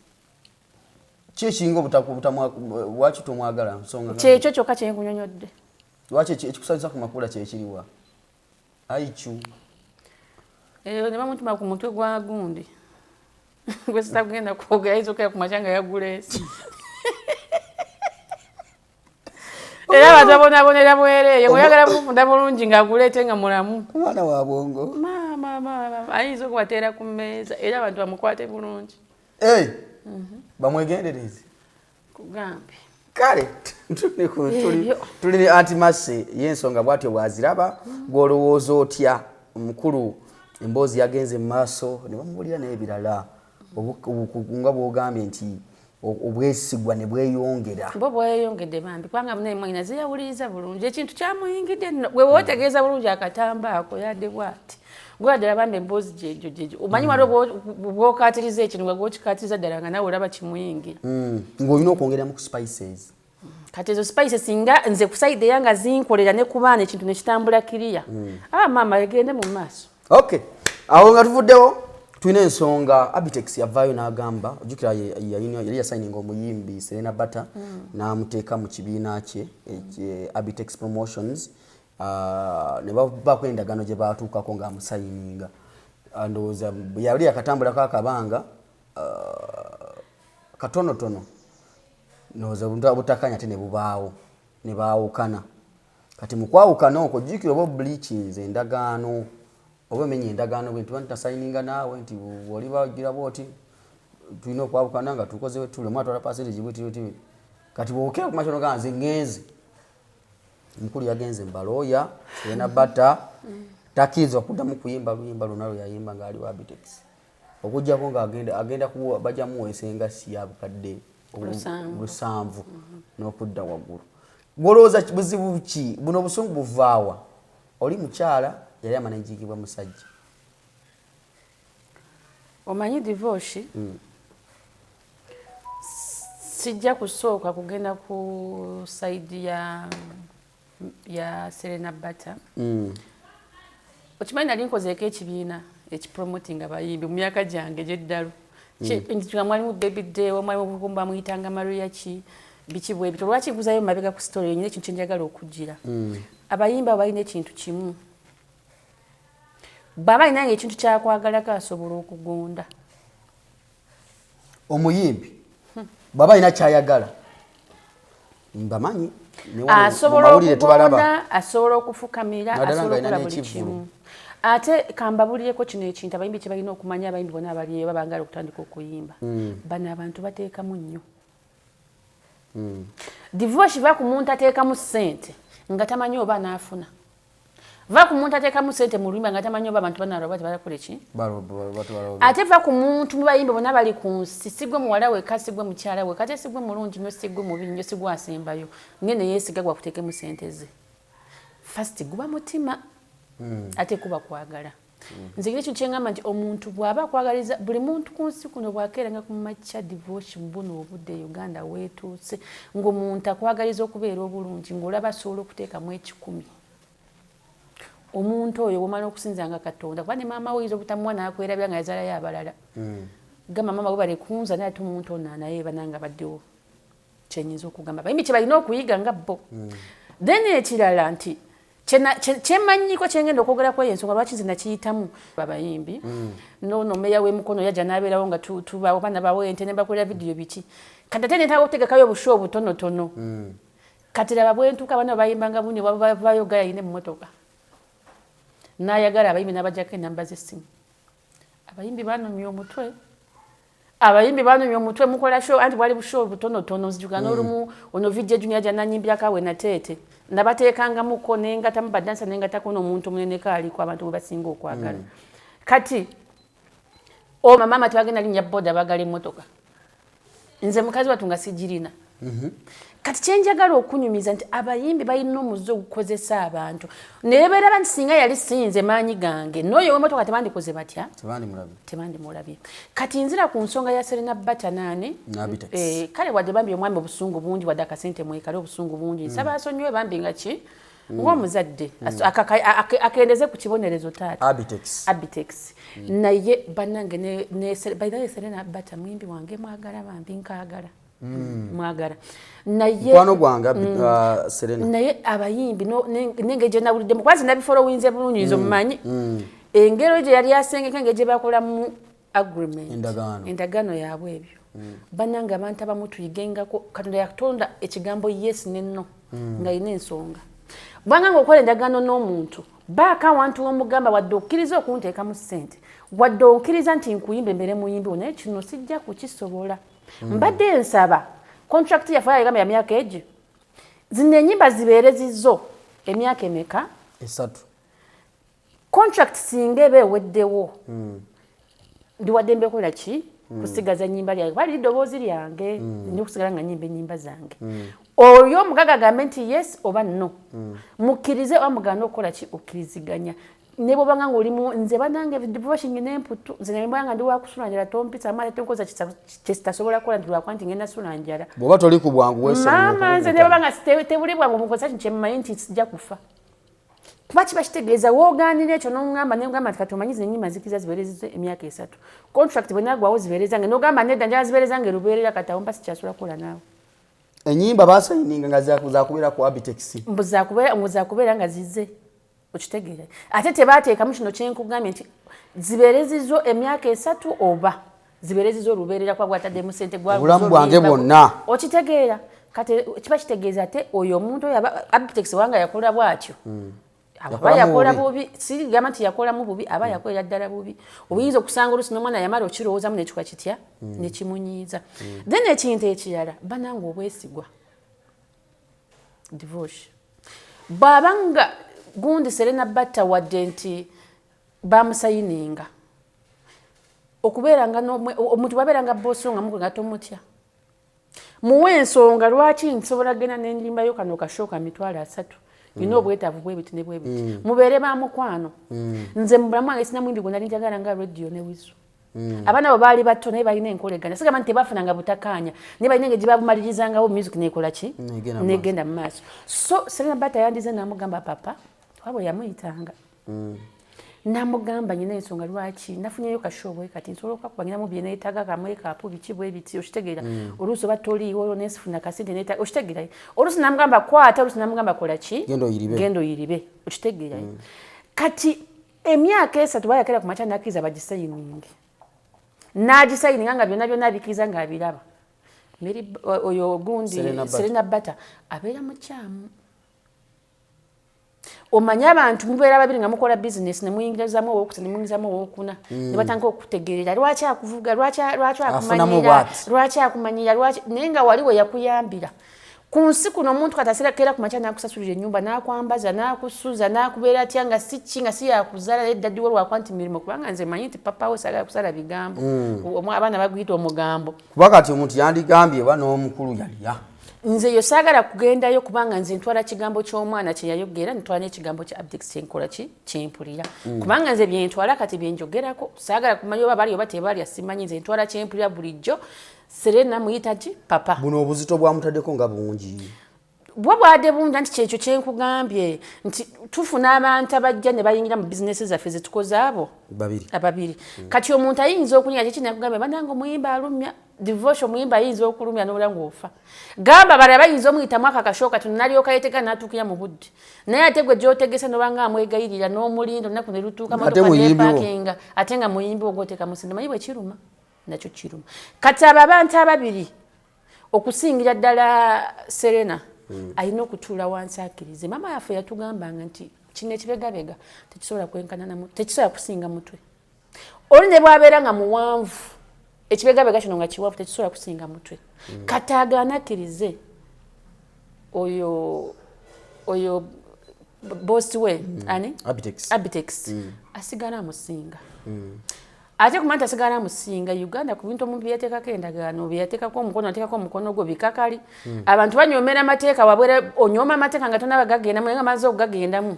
Ki ekinga lwaki tomwagala? Nsonga Kyekyo kyokka kyenkunyonyodde. Lwaki ekikusanyusa ku makula kyekiriwa? Aichu. Eyo ne bamutuma ku mutwe gwa gundi gwe sitagenda kwogera, ayinza okera ku makya nga yagula ensi, era abantu babonaabonera bwereere. Oyagala mufunda bulungi ng'aguleete nga mulamu. Omwana wa bwongo. Maama, maama ayinza okubateera ku mmeeza, era abantu bamukwate bulungi. Hey, bamwegendereze. Kugambye. Kale Ebyo. tuli ne Auntie Mercy, yensonga bwatyo bwaziraba. Gwolowooza otya, omukulu? Emboozi yagenze mu maaso ne bamubuulira n'ebirala, nga bw'ogambye nti obwesigwa ne bweyongera. Bo bweyongedde bambi, kubanga naye mwanyina zeyawuliriza bulungi ekintu kyamuyingidde nno. Bwe wootegeeza bulungi akatamba ako yadde bw'ati gwaddala bambi emboozi gyegyo gyegyo omanyi waliwo bw'okaatiriza ekintu nga gw'okikaatiriza ddala nga nawe olaba kimuyingira. Ng'olina okwongeramu ku spices. Kati ezo spices singa nze ku side eyange zinkolera ne ku baana ekintu ne kitambula kiriya. Maama egende mu maaso. Okay, awo nga tuvuddewo tulina ensonga. Abitex yavaayo n'agamba, ojjukira yali yasayininga omuyimbi Serena Bata n'amuteeka mu kibiina kye Abitex Promotions, ne babaako endagaano gye baatuukako ng'amusayininga. Ndowooza yali yakatambulako akabanga katonotono, ndowooza obutakkaanya ate ne bubaawo ne baawukana. Kati mu kwawukana okwo, jjukira oba obreachinze endagaano oba omenya endagaano bwe nti ntasayininga naawe nti oli bagira bwoti tulina okwawukana nga tukoze tulemu atwala percentage bweti bweti. Kati bw'okera ku makya nogamba nze ŋŋenze, omukulu yagenze mu balooya. Serena Bata takkirizibwa kuddamu kuyimba luyimba lwonna lwe yayimba ng'ali wa Abitex, okuggyako ng'agenda agenda bajja muweesa engassi ya bukadde 7 n'okudda waggulu. Gw'olowooza buzibu ki buno? Obusungu buvaawa? Oli mukyala yali amanagingibwa musajja. Omanyi divorce, sijja kusooka kugenda ku side ya Serena Bata. Okimanyi nali nkozeeko ekibiina ekipromoting abayimbi mu myaka gyange gy'eddalu. Nga mwalimu Baby Day, mwalimu bamuyitanga Maria ki biki bwe bityo. Lwaki nkuzayo mabega ku story enyina ekintu kyenjagala okugira? Abayimbi abo balina ekintu kimu, bw'aba alina nga ekintu kyakwagalako asobola okugonda. Omuyimbi bw'aba alina kyayagala, mbamanyi asobola okugonda, asobola okufukamira, asobola okukola buli kimu. Ate kambabulireko kino ekintu abayimbi kye balina okumanya. Abayimbi bonna abaliyo babangala okutandika okuyimba, bano abantu bateekamu nnyo. Divorce va ku muntu ateekamu ssente nga tamanyi oba anaafuna, va ku muntu ateekamu ssente mu luyimba nga tamanyi oba abantu banalwa tebalakola ki. Ate va ku muntu mu bayimbi bonna bali ku nsi, sigwe muwala weka, sigwe mukyala weka, ate sigwe mulungi nnyo, sigwe mubi nnyo, sigwe asembayo ngene yeesiga gwakuteekemu ssente ze. First guba mutima, ate kuba kwagala. Nze kiri ekintu kyeŋŋamba nti omuntu bw'aba akwagaliza, buli muntu ku nsi kuno bw'akeeranga ku makya, divorce buno obudde Uganda weetuuse ng'omuntu akwagaliza okubeera obulungi, ng'olaba asobola okuteekamu 1,000, omuntu oyo bwomala okusinzanga Katonda, kuba ne maama we oyinza obutamuwa n'akwerabira nga yazaalayo abalala, gamba maama we balekunza, naye ate omuntu ono naye bananga baddewo. Kyenyinza okugamba abayimbi kye balina okuyiga nga bo. Then ekirala nti kyemanyiko kyengenda okwogera kweyo ensonga lwaki nze nakiyitamu abayimbi, nono meya w'emukono yajja n'abeerawo nga tubawo baana bawe ente ne bakolera vidiyo biki. Kati ate netaaga okutegekayo obusho obutonotono. Kati laba bwentuuka abaana bayimbanga buni bavayo gaya yine emmotoka n'ayagala abayimbi n'abajjako enamba z'essimu. Abayimbi banumya omutwe, abayimbi banumya omutwe. Mukola show, anti bwali bushow butonotono. Nzijuka n'olumu ono VJ Junior ajja nanyimbirako awe nateete nabateekangamuko nengatamu badansa nengatako n'omuntu omuneneko aliko abantu bwe basinga okwagala. Kati mama tebagenda linnya boda, bagala emmotoka. Nze mukazi wattu nga sigirina. Kati kyenjagala okunyumiza nti abayimbi balina omuze ogukozesa abantu naye beeraba nti singa yali sinze maanyi gange n'oyo ow'emmotoka tebandikoze batya, tebandimulabye. Kati nzira ku nsonga ya Serena Bata naani, kale wadde bambi omwami obusungu bungi, wadde akasente mwekale obusungu bungi, nsaba asonyiwe bambi nga ki ng'omuzadde akendeze ku kibonerezo taata Abitex. Naye bannange, by Serena Bata muyimbi wange, mwagala bambi, nkaagala, mwagala naye mukwano gwange Serena. Naye abayimbi nengeri gye nawuliddemu, kwanza nabifolowinze bulungi nze omumanyi engero gye yali asengeka, engeri gye bakolamu agreement, endagaano yaabwe ebyo. Bannange, abantu abamu tuyigengako Katonda yatonda ekigambo yes ne no nga yina ensonga. Bwanga ngaokola endagaano n'omuntu, baako awantu womugamba, wadde okkiriza okunteekamu ssente, wadde okkiriza nti nkuyimba embeere muyimbi wo, naye kino sijja kukisobola. Mbadde nsaba contract yaffe yagamba ya myaka egyo, zino enyimba zibeere zizo emyaka emeka? 3. Contract singa eba eweddewo, ndi waddembe kola ki? Kusigaza nnyimba lyange, kuba liri ddoboozi lyange, nina okusigala nga nnyimba ennyimba zange. Oyo omugaga agambe nti yes oba no, mukkirize oba mugaane okukola ki? Okkiriziganya. Ne bwobanga ngaolimu, nze banange divorcing n'emputu, nze nebwanga nga ndi wakusula njala, tompisa amaati, tonkoza kyesitasobola kukola nti lwakuba nti ngenda sula njala. Bw'oba toli ku bwangu, weesonyiwe. Maama, nze okukukuta. Ne bwaba nga tebuli bwangu, mukozesa kino kyemmanyi nti sijja kufa, kuba kiba kitegeeza woogaanira ekyo n'oŋŋamba, negamba nti kati omanyi zino ennyimba nzikiriza zibeerezza emyaka 3, contract bwe naggwawo zibeereza nge, n'ogamba nedda, njala zibeereza nge lubeerera, kati awo mba sikyasobola kukola naawe. Enyimba basayininga nga zakubeera ku Abitex. Mbu zakubeera nga zize, okitegeera? Ate tebateekamu kino kyenkugambye nti zibeere zizo emyaka 3 oba zibeere zizo olubeerera, kuba gwataddemu sente. Obulamu bwange bwonna. Okitegeera? Kati kiba kitegeeza ate oyo omuntu oyo Abitex wanga yakola bw'atyo, aba Yakolamu yakola bubi. bubi. Sigamba nti yakolamu bubi, aba yakolera ddala bubi. Oyinza okusanga oluusi n'omwana yamala okirowoozamu nekikola kitya, nekimunyiiza. Then ekintu ekirala, bananga, obwesigwa. Divorce, bw'aba nga gundi Serena Batta, wadde nti bamusayininga okubeeranga omuntu bwabeeranga boss nga mukwe nga tomutya, muwe ensonga lwaki nsobola genda nenjimbayo kano kashoka 300,000, nina obwetaavu bwebiti ne bwebiti. Mubeere ba mukwano. Nze mu bulamu bwange sina muyimbi gwe nali njagala nga Radio ne Weasel. Abaana abo baali bato naye balina enkolegana. Sigamba nti tebafunanga butakkaanya, naye balina engeri gye babumalirizangawo, music nekola ki? Negenda mu Negenda mu maaso. So Serena Bata yandize namugamba papa oba bwe yamuyitanga, namugamba nyina ensonga lwaki nafunyeyo kashow bwe kati, nsobola okakuba, nyinamu bye neetaaga, kamwekaapu, biki bwe biti, okitegeera? Oluusi oba toliiwo, olwo nensifuna kasente neetaaga, okitegeera? Oluusi namugamba kwata, oluusi namugamba kola ki? Genda oyiribe. Genda oyiribe, okitegeera? Kati emyaka 3 bayakera ku makya nakkiriza bagisayininge, n'agisayininga nga byonna byonna abikkiriza ng'abiraba. Oyo gundi Serena Bata. Serena Bata abeera mukyamu. Omanye abantu mubeera babiri nga mukola bizinesi, nemuyingirizamu owokusatu, nemuyingirizamu owokuna, ne batandika okutegeerera lwaki akuvuga, lwaki Afunamu akumanyira, bw'ati. lwaki akumanyira, lwaki, naye nga wali we yakuyambira. Ku nsi kuno omuntu kati aseera ku makya n'akusasulira ennyumba, n'akwambaza, n'akusuza, n'akubeera atya, nga si ki, nga si yakuzaala, naye daddy we lwakuba nti mirimu, kubanga nze manyi nti papa we saagala kusala bigambo. Abaana baguyita omugambo. Kuba kati omuntu yandigambye oba n'omukulu yalya. Nze yo saagala kugendayo, kubanga nze ntwala kigambo ky'omwana kye yayogera, ntwala n'ekigambo kya Abitex kyenkola ki, kyempulira, kubanga nze byentwala kati byenjogerako, saagala kumanya oba bali oba tebalya, simanyi. Nze ntwala kyempulira bulijjo. Serena muyita ki? Papa. Buno obuzito bwamutaddeko nga bungi. Bwe bwadde bungi, anti kyekyo kyenkugambye nti tufuna abantu abajja ne bayingira mu bizinesi zaffe zetukoze abo Babiri. Ababiri. Kati omuntu ayinza okunyega kiki, nakugambye banange omuyimba alumya divorce, omuyimba ayinza okulumya nobula ngaofa. Gamba balala bayinza omuyitamu ako akashoka kati nalyoka yeetega n'atuukira mu budde, naye ate gwe gyotegese nobanga amwegayirira n'omulinda olunaku ne lutuuka, Ate motoka muyimbi wo. nepakinga, ate nga muyimbi wo gwoteeka musinde, manyi bwe kiruma, nakyo kiruma. Kati abo abantu ababiri, okusingira ddala Serena, alina okutuula wansi akkirize. Maama yaffe yatugambanga nti kino ekibegabega tekisobola kwenkana, tekisobola kusinga mutwe. Oli ne bwabeera nga muwanvu, ekibegabega kino nga kiwanvu, tekisobola kusinga mutwe. Kati agaana akkirize oyo boss we ani? Abitex. Abitex asigala amusinga. Ate kumanya nti asigala amusinga Uganda ku bintu omuntu byeyateekako endagaano, byeyateekako omukono, ateekako omukono gwo, bikakali. Abantu banyoomera amateeka wabwera, onyooma amateeka nga tonaba gagendamu, naye nga maze okugagendamu,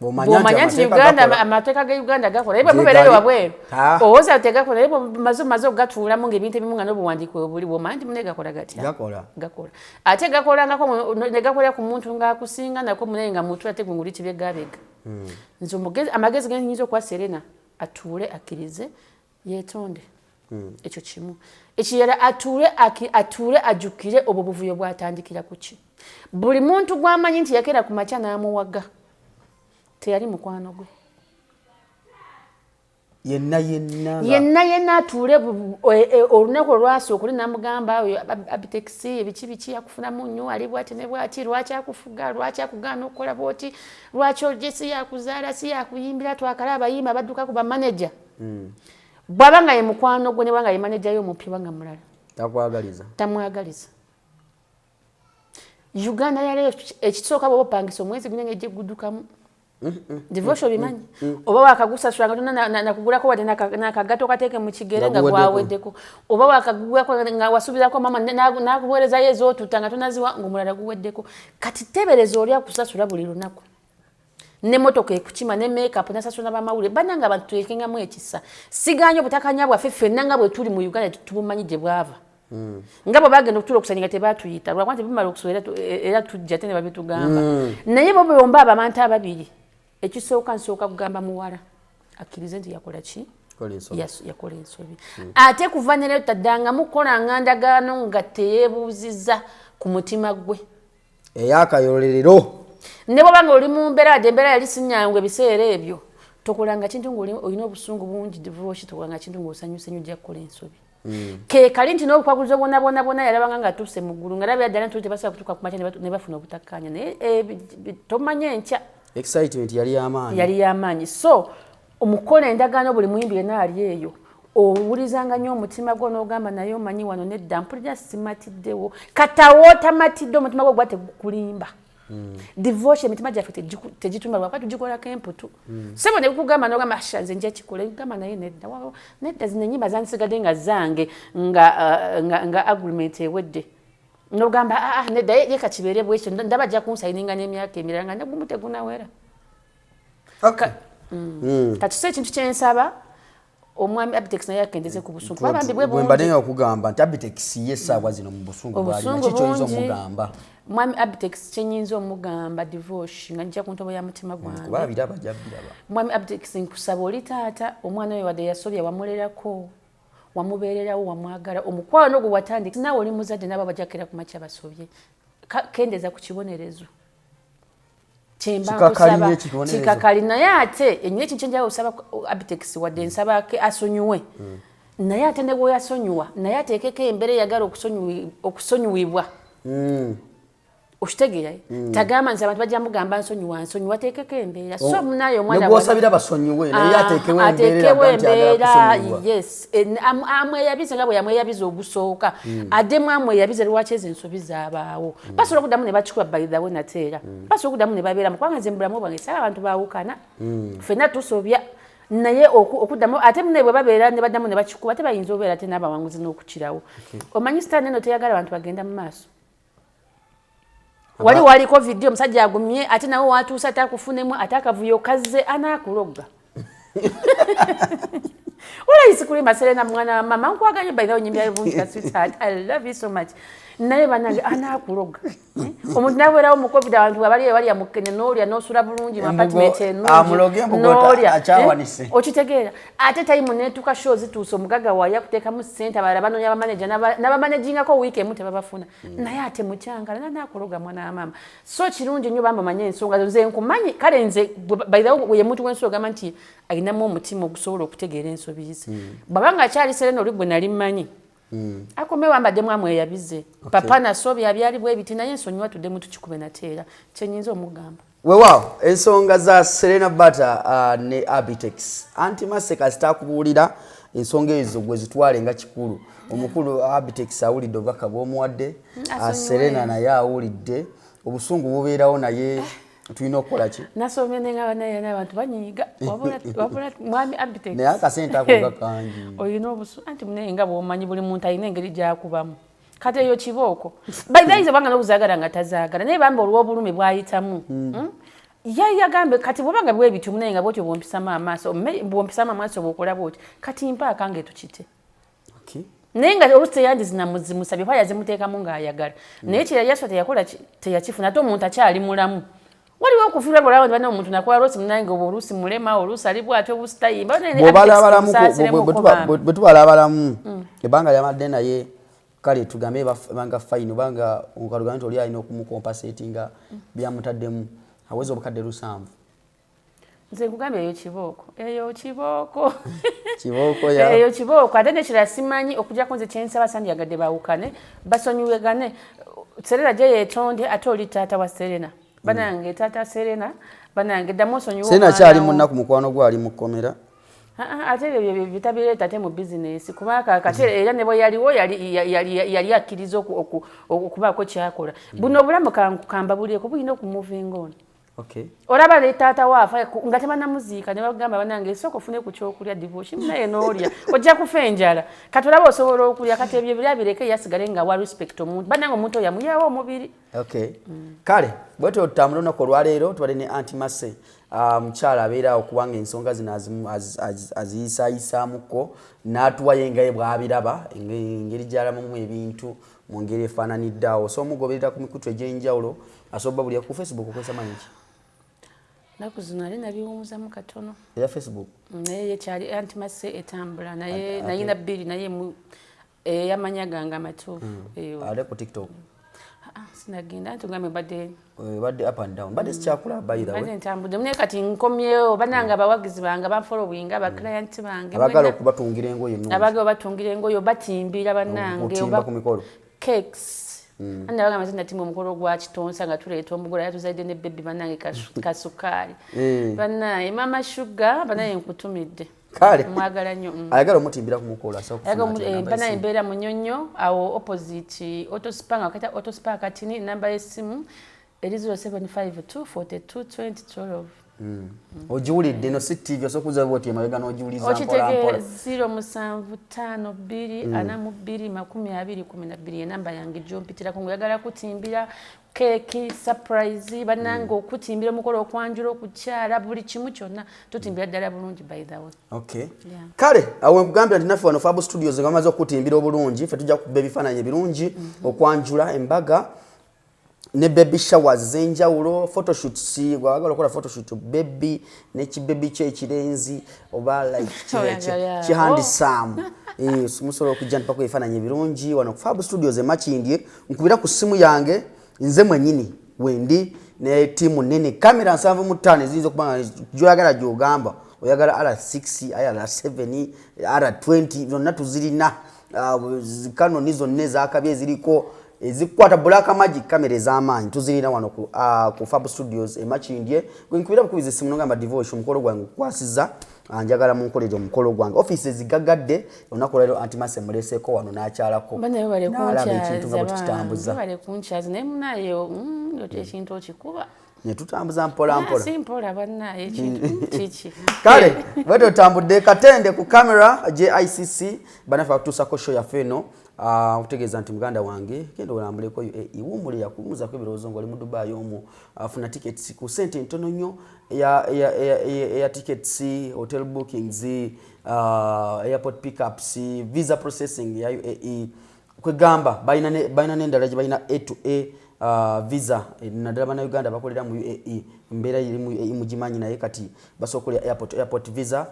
Bw'omanya bw'omanya nti amateeka Uganda gakola. amateeka ga Uganda gakola, naye bwe Gye mubeereyo gali. wabweru Ah. owoza tegakola, naye bw'omaze omaze okugatuulamu ng'ebintu ebimu nga n'obuwandiiko bwe buli, bw'omanya nti mune gakola gatya? Gakola. Gakola. Ate gakolangako ne gakolera ku muntu ng'akusinga nako munaye nga muntu, ate gwe nguli kibegabega. Nze amagezi ge nyinza okuwa Serena, atuule akkirize, yeetonde, ekyo kimu. Ekirala, atuule atuule ajjukire obwo buvuyo bwatandikira ku ki. Buli muntu gw'amanyi nti yakeera ku makya n'amuwaga teyali mukwano gwe. Yenna yenna Yenna yenna atuule olunaku olwasooka oli namugamba oyo Abitex ebiki biki, yakufunamu nnyo, ali bwati ne bwati, lwaki akufuga, lwaki akugaana okukola bwoti, lwaki oje, si yakuzaala, si yakuyimbira, twakala abayimba badduka ku bamaneja. Bw'aba nga ye mukwano gwe, ne bwanga ye maneja yo omupya banga mulala, Takwagaliza. Tamwagaliza. Uganda yaleero ekisooka bwoba opangisa omwezi gunya ngejje guddukamu. Divorce obimanyi oba wakagusasula nga tonna nakugulako wadde nakagato kateeke mu kigere nga gwaweddeko, oba wakagulako nga wasuubirako mama nakuweerezayo ez'otuta nga tonaziwa ng'omulala guweddeko. Kati tebereza oli akusasula buli lunaku n'emmotoka ekukima ne makeup nasasula bamawulire. Bannange, abantu tulekengamu ekisa. Siganya obutakanya bwaffe ffenna nga bwe tuli mu Uganda tubumanyi gye bwava, nga bwe bagenda okutula okusanya nga tebatuyita, lwakuba tebimala okusoma era tujja te ne babitugamba. Naye bo bomba abo abantu ababiri, ekisooka nsooka kugamba muwala akkirize nti yakola ki, yakola ensobi. Ate kuva ne leero taddangamu kukolanga ndagaano nga teyeebuuzizza ku mutima gwe. Eyakayolerero. Ne bw'oba nga oli mu mbeera, wadde embeera yali sinyangu ebiseera ebyo, tokolanga kintu ng'olina obusungu bungi. Divorce, tokolanga kintu ng'osanyuse nnyo, ojja kukola ensobi. Ke kali nti n'obukwagulizo bwonna bwonna bwonna yalabanga nga atuuse mu ggulu, nga labira ddala nti tebasobola kutuuka ku makya ne bafuna obutakkaanya. Naye tomanya enkya. Excitement yali y'amaanyi. Yali y'amaanyi. So omukola endagaano, buli muyimbi yenna ali eyo, owulizanga nnyo omutima gwo n'ogamba, naye omanyi wano nedda, mpulira simatiddewo. Katawo otamatidde, omutima gwo gwa tegukulimba. Divorce, emitima gyaffe tegitumba lwakuba tugikolako emputu. Sebo ne bikugamba n'ogamba, asha nze nja kikola, gamba naye nedda, nedda, zino ennyimba zansigadde nga zange nga agreement ewedde, n'ogamba, aa ah, nedda, ye kakibeere bwekyo, ndaba ajja kunsayininga n'emyaka emirala nga negumu tegunawera. Kati so ekintu kyensaba omwami Abitex naye akendeze ku busungu, kuba bambi bwe bungi. Mbadde nga okugamba nti Abitex ye essaawa zino mu busungu bw'alina, Obusungu ki kyoyinza bungi. omugamba? Mwami Abitex, kyenyinza omugamba, divorce nga nja ku ntobo ya mutima gwange. Kuba biraba, ajja biraba. Mwami Abitex, nkusaba, oli taata, omwana oyo wadde yasobya, wamulerako, wamubeererawo, wamwagala, omukwano ogwo watandika, naawe oli muzadde, naabo bajakera ku makya basobye. Kendeeza ku kibonerezo. Kyemba Kikakali nkusaba nnyo ekibonerezo. Kikakali, naye ate enyo ekintu kyenjagala osaba Abitex, wadde nsaba asonyiwe, naye ate ne bweyasonyiwa, naye ateekeko embeera eyagala okusonyiwibwa. Okitegeera? Tagamba nti abantu bajja mugamba nsonyiwa, nsonyiwa, ateekeko embeera. So munaye omwana Ne gw'osabira basonyiwe, naye ateekewo embeera ateekewo eraga nti ayagala embeera. kusonyiyibwa. Yes, amweyabize nga bwe yamweyabiza ogusooka, addemu amweyabize lwaki ezo ensobi zaabaawo. Basobola okuddamu ne bakikuba, by the way, nateera basobola okuddamu ne babeeramu, kubanga nze mu bulamu bwange saba abantu baawukana, ffenna tusobya, naye okuddamu ate mune bwe babeera ne baddamu ne bakikuba, ate bayinza obeera ate n'abawanguzi n'okukirawo. Omanyi sitaani eno teyagala bantu bagenda mu maaso. Wali waliko vidiyo, omusajja agumye, ate nawe watuuse ate akufunemu ate akavuyo kazze, anaakulogga. Wala isikulima. Serena, mwana wa mama, nkwaganye. By the way, nyimbya bulungi ka sweetheart, I love you so much. Naye banange, anaakuloga. Eh? Omuntu nabeerawo mu COVID, abantu abali balya mukene, n'olya n'osula bulungi mu apartment ennungi, Amuloge embugo n'olya. Akyawanise. Eh? Okitegeera? Ate time netuuka, show zituuse, omugaga waayo akuteekamu ssente, abalala banoonya bamaneja n'abamanagingako wiiki emu tebabafuna. Naye ate mukyangala nanaakuloga, mwana wa maama. So kirungi nnyo bamba manye ensonga zo. Nze nkumanyi, kale nze by the way, ye muntu w'ensi ogamba nti alinamu omutima ogusobola okutegeera ensobi ze. Bw'aba nga akyali Serena oli gwe nali mmanyi, akome wambaddemu amweyabize, papa nasobya, byali bwe biti, naye ensonyiwa, tuddemu tukikube nateera. Kyenyinza omugamba. Weewaawo, ensonga za Serena Bata ne Abitex, anti Mase kasita akubuulira ensonga ezo gwe zitwale nga kikulu. Omukulu Abitex awulidde obubaka bw'omuwadde. Asonyiwe. Serena naye awulidde. Obusungu bubeerawo, naye tulina okukola ki? Nasomye nenga naye n'abantu banyiiga, wabula mwami Abitex, Naye akasente ako nga kangi. Olina obusu anti munaye nga bw'omanyi buli muntu alina engeri gy'akubamu. Kati eyo kibooko bayinza obanga n'okuzaagala nga tazaagala, naye bamba olw'obulumi bw'ayitamu. Ye yagambe kati bwobanga bwe bityo, munaye nga bwotyo bwompisamu amaaso, bwompisamu amaaso, bwokola bwoti, kati mpa akange tukite. Naye nga oluusi teyandizimusabye kuba yazimuteekamu ng'ayagala, naye kyeyali yaswa teyakola teyakifuna. Ate omuntu akyali mulamu, waliwo okufiirwa bwolaba nti bana omuntu nakola oluusi, munaye nga oba oluusi mulema, oluusi ali bwatyo, oluusi tayimba. Bwe tubala abalamu ebbanga lyamadde naye, kale tugambe banga fine, obanga katugambe nti oli alina okumucompensatinga byamutaddemu, aweza obukadde 700. Nze nkugambye, eyo kibooko, eyo kibooko. Kibooko ya Eyo kibooko. Ate nekirala simanyi, okujjako nze kyensaba, sandyagadde bawukane, basonyiwegane. Serena gye yeetonde, ate oli taata wa Serena, banange, taata Serena, banange, ddamu osonyiwe Serena omwana akyali wo. mu nnaku, mukwano gwe ali mu kkomera. Ah, ah, ate ebyo bitabireeta ate mu bizinesi, kubanga kati era ne bwe yaliwo yali akkiriza okubaako kyakola. Buno obulamu kambabulireko bulina okumuvinga ono. Okay. Olaba ne taata waafa nga tebanamuziika ne bagamba, banange, esooka ofune ku kyokulya, divoshi naye n'olya, ojja kufa enjala. Kati olaba osobola okulya. Kati ebyo ebirya bireke, yasigale nga wa respect omuntu. Banange, omuntu oyo amuyawo omubiri. Okay, kale bwetyo tutambula. Olunaku olwaleero tubadde ne Auntie Mercy, mukyala abeera awo kubanga ensonga zino aziyisaayisaamuko n'atuwayo engaye bw'abiraba, engeri gy'alabamu ebintu mu ngeri efaananidde awo. So omugoberera ku mikutu egy'enjawulo, asobola buli ku Facebook. Okozesa manyi ki? Naku zino ate nabiwumuzamu katono. Eya Facebook? Naye yekyali Auntie Mercy etambula, naye nayina bbiri, naye ey'amanya gange amatuufu eyo. Ate ku TikTok? Ah, sinagenda nti ngambe mbadde Badde up and down, badde sikyakula, by the way. Mbadde ntambudde, naye kati nkomyewo. Banange, abawagizi bange, abanfollowinga, abaclient bange abaagala mwenna, okubatungira engoye ennungi, abaagala obatungira engoye, obatimbira, bannange, okutimba ku mikolo, cakes. Anti nabagamba nti natimba omukolo gwa kitonsa nga tuleeta omugole, yatuzadde ne baby, bannange, kasukaali. Bannange, mama Sugar, bannange, nkutumidde. Kale. Mwagala nnyo. Ayagala omutimbira ku mukolo asobola Ayaga okufuna atya enamba bannange, y'essimu? Mbeera Munyonyo awo opposite Autospa, nga kata Autospa katini. Namba y'essimu eri 0752 42 20 12. Ogiwulidde no si TV, osobola okuza bwoti emabega n'ogiwuliza mpola Okitege mpola. 0752 42 20 12, enamba yange gyompitirako ngaoyagala kutimbira keeki, surprise, bannange, okutimbira omukolo, okwanjula, okukyala, buli kimu kyonna tutimbira ddala bulungi, by the way. Okay. Yeah. Kale awo nkugambira nti naffe wano Fab Studios nga bamaze okutimbira obulungi, ffe tujja kukuba ebifaananyi ebirungi, okwanjula, embaga ne baby showers ez'enjawulo, photoshoots. Gwagala okukola photoshoot, baby nekibaby kye ekirenzi oba like Oyagala. kihandsome, musobola okujja ntupako ebifaananyi ebirungi wano ku Fab Studios emakindye. Nkubira ku ssimu yange, nze mwennyini wendi ne tiimu nene, kamera 75 eziyinza okuba nga gyoyagala, gyogamba oyagala R6, R7, R20, zonna tuzirina. Canon zonna ezakabi eziriko ezikwata black magic, kamera ez'amaanyi tuzirina wano ku Fab Studios emakindye. Gwe nkubira bukubiza essimu nogamba, "Divosh, omukolo gwange nkukwasiza, njagala munkolere omukolo gwange." Ofiisi ezigagadde. Olunaku olwaliro Auntie Mercy muleseeko wano n'akyalako Banaye bale n'alaba ekintu nga bwe kunkyaza, tukitambuza. Bale kunkyaza, naye munaye, ekintu okikuba. Ne tutambuza mpola mpola. Si mpola, bannaye, ekintu kiki? Kale bwe tutambudde. Katende ku camera, JICC banaffe batuusako show yaffe eno. Okutegeeza nti muganda wange, genda olambuleko UAE, wummule, yakuwummuzako ebirowoozo ng'oli mu Dubai omwo. Funa tickets ku sente ntono nnyo, eya tickets, hotel bookings, airport pickups, visa processing ya UAE. Kwegamba balina n'endala gye balina, A to A visa, naddala bannayuganda bakolera mu UAE. Embeera eri mu UAE mugimanyi, naye kati basobola okulya airport visa,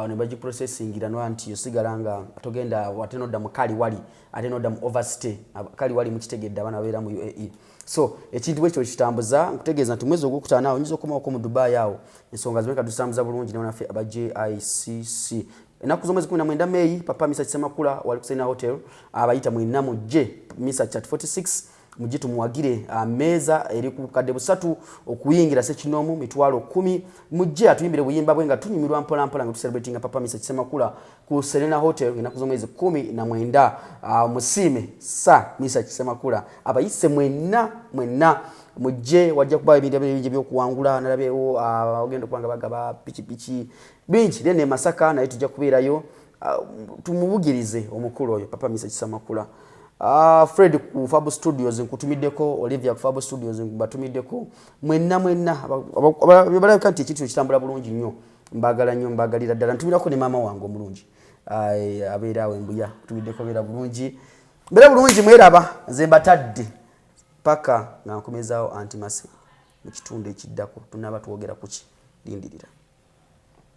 ne bagiprocessingira noa nti osigala nga togenda ate nodda mu kali wali, ate nodda mu overstay. Kali wali mukitegedde, abaana babeera mu UAE. So ekintu bwekityo kitambuza. Nkutegeeza nti mwezi ogwokutaano awo nyinza okukomawoko mu Dubai awo, ensonga ziboneka tuzitambuza bulungi ne banaffe aba JICC. Ennaku z'omwezi 19 Meeyi, Papa Misa Kisemakula wali ku Serena Hotel abayita mwenna mujje. Misa Chat 46, mujje tumuwagire. Meeza eri ku 3000, okuyingira sekinoomu 10,000. Mujje atuyimbire buyimba bwe nga tunyumirwa mpolampola nga tucelebratinga Papa Misa Kisemakula ku Serena Hotel ennaku z'omwezi 19. Musiime sa Misa Kisemakula abayise mwenna, mwenna mujje. Wajja kuba ebintu bingi ebyokuwangula, nalabyewo ogenda okuba nga bagaba pikipiki bingi. Then e Masaka naye tujja kubeerayo, tumubugirize omukulu oyo Papa Misa Kisemakula. Fred ku Fab Studios nkutumiddeko, Olivia ku Fab Studios mbatumiddeko mwenna mwenna balabika nti ekintu kitambula bulungi nnyo. Mbagala nnyo, mbagalira ddala. Ntumirako ne maama wange omulungi abeera awo embuya, ntumiddeko. Beera bulungi, mbeera bulungi, mweraba. Nze mbatadde paka nga nkomezaawo Auntie Mercy mu kitundu ekiddako. Tunaba twogera kuki? Lindirira.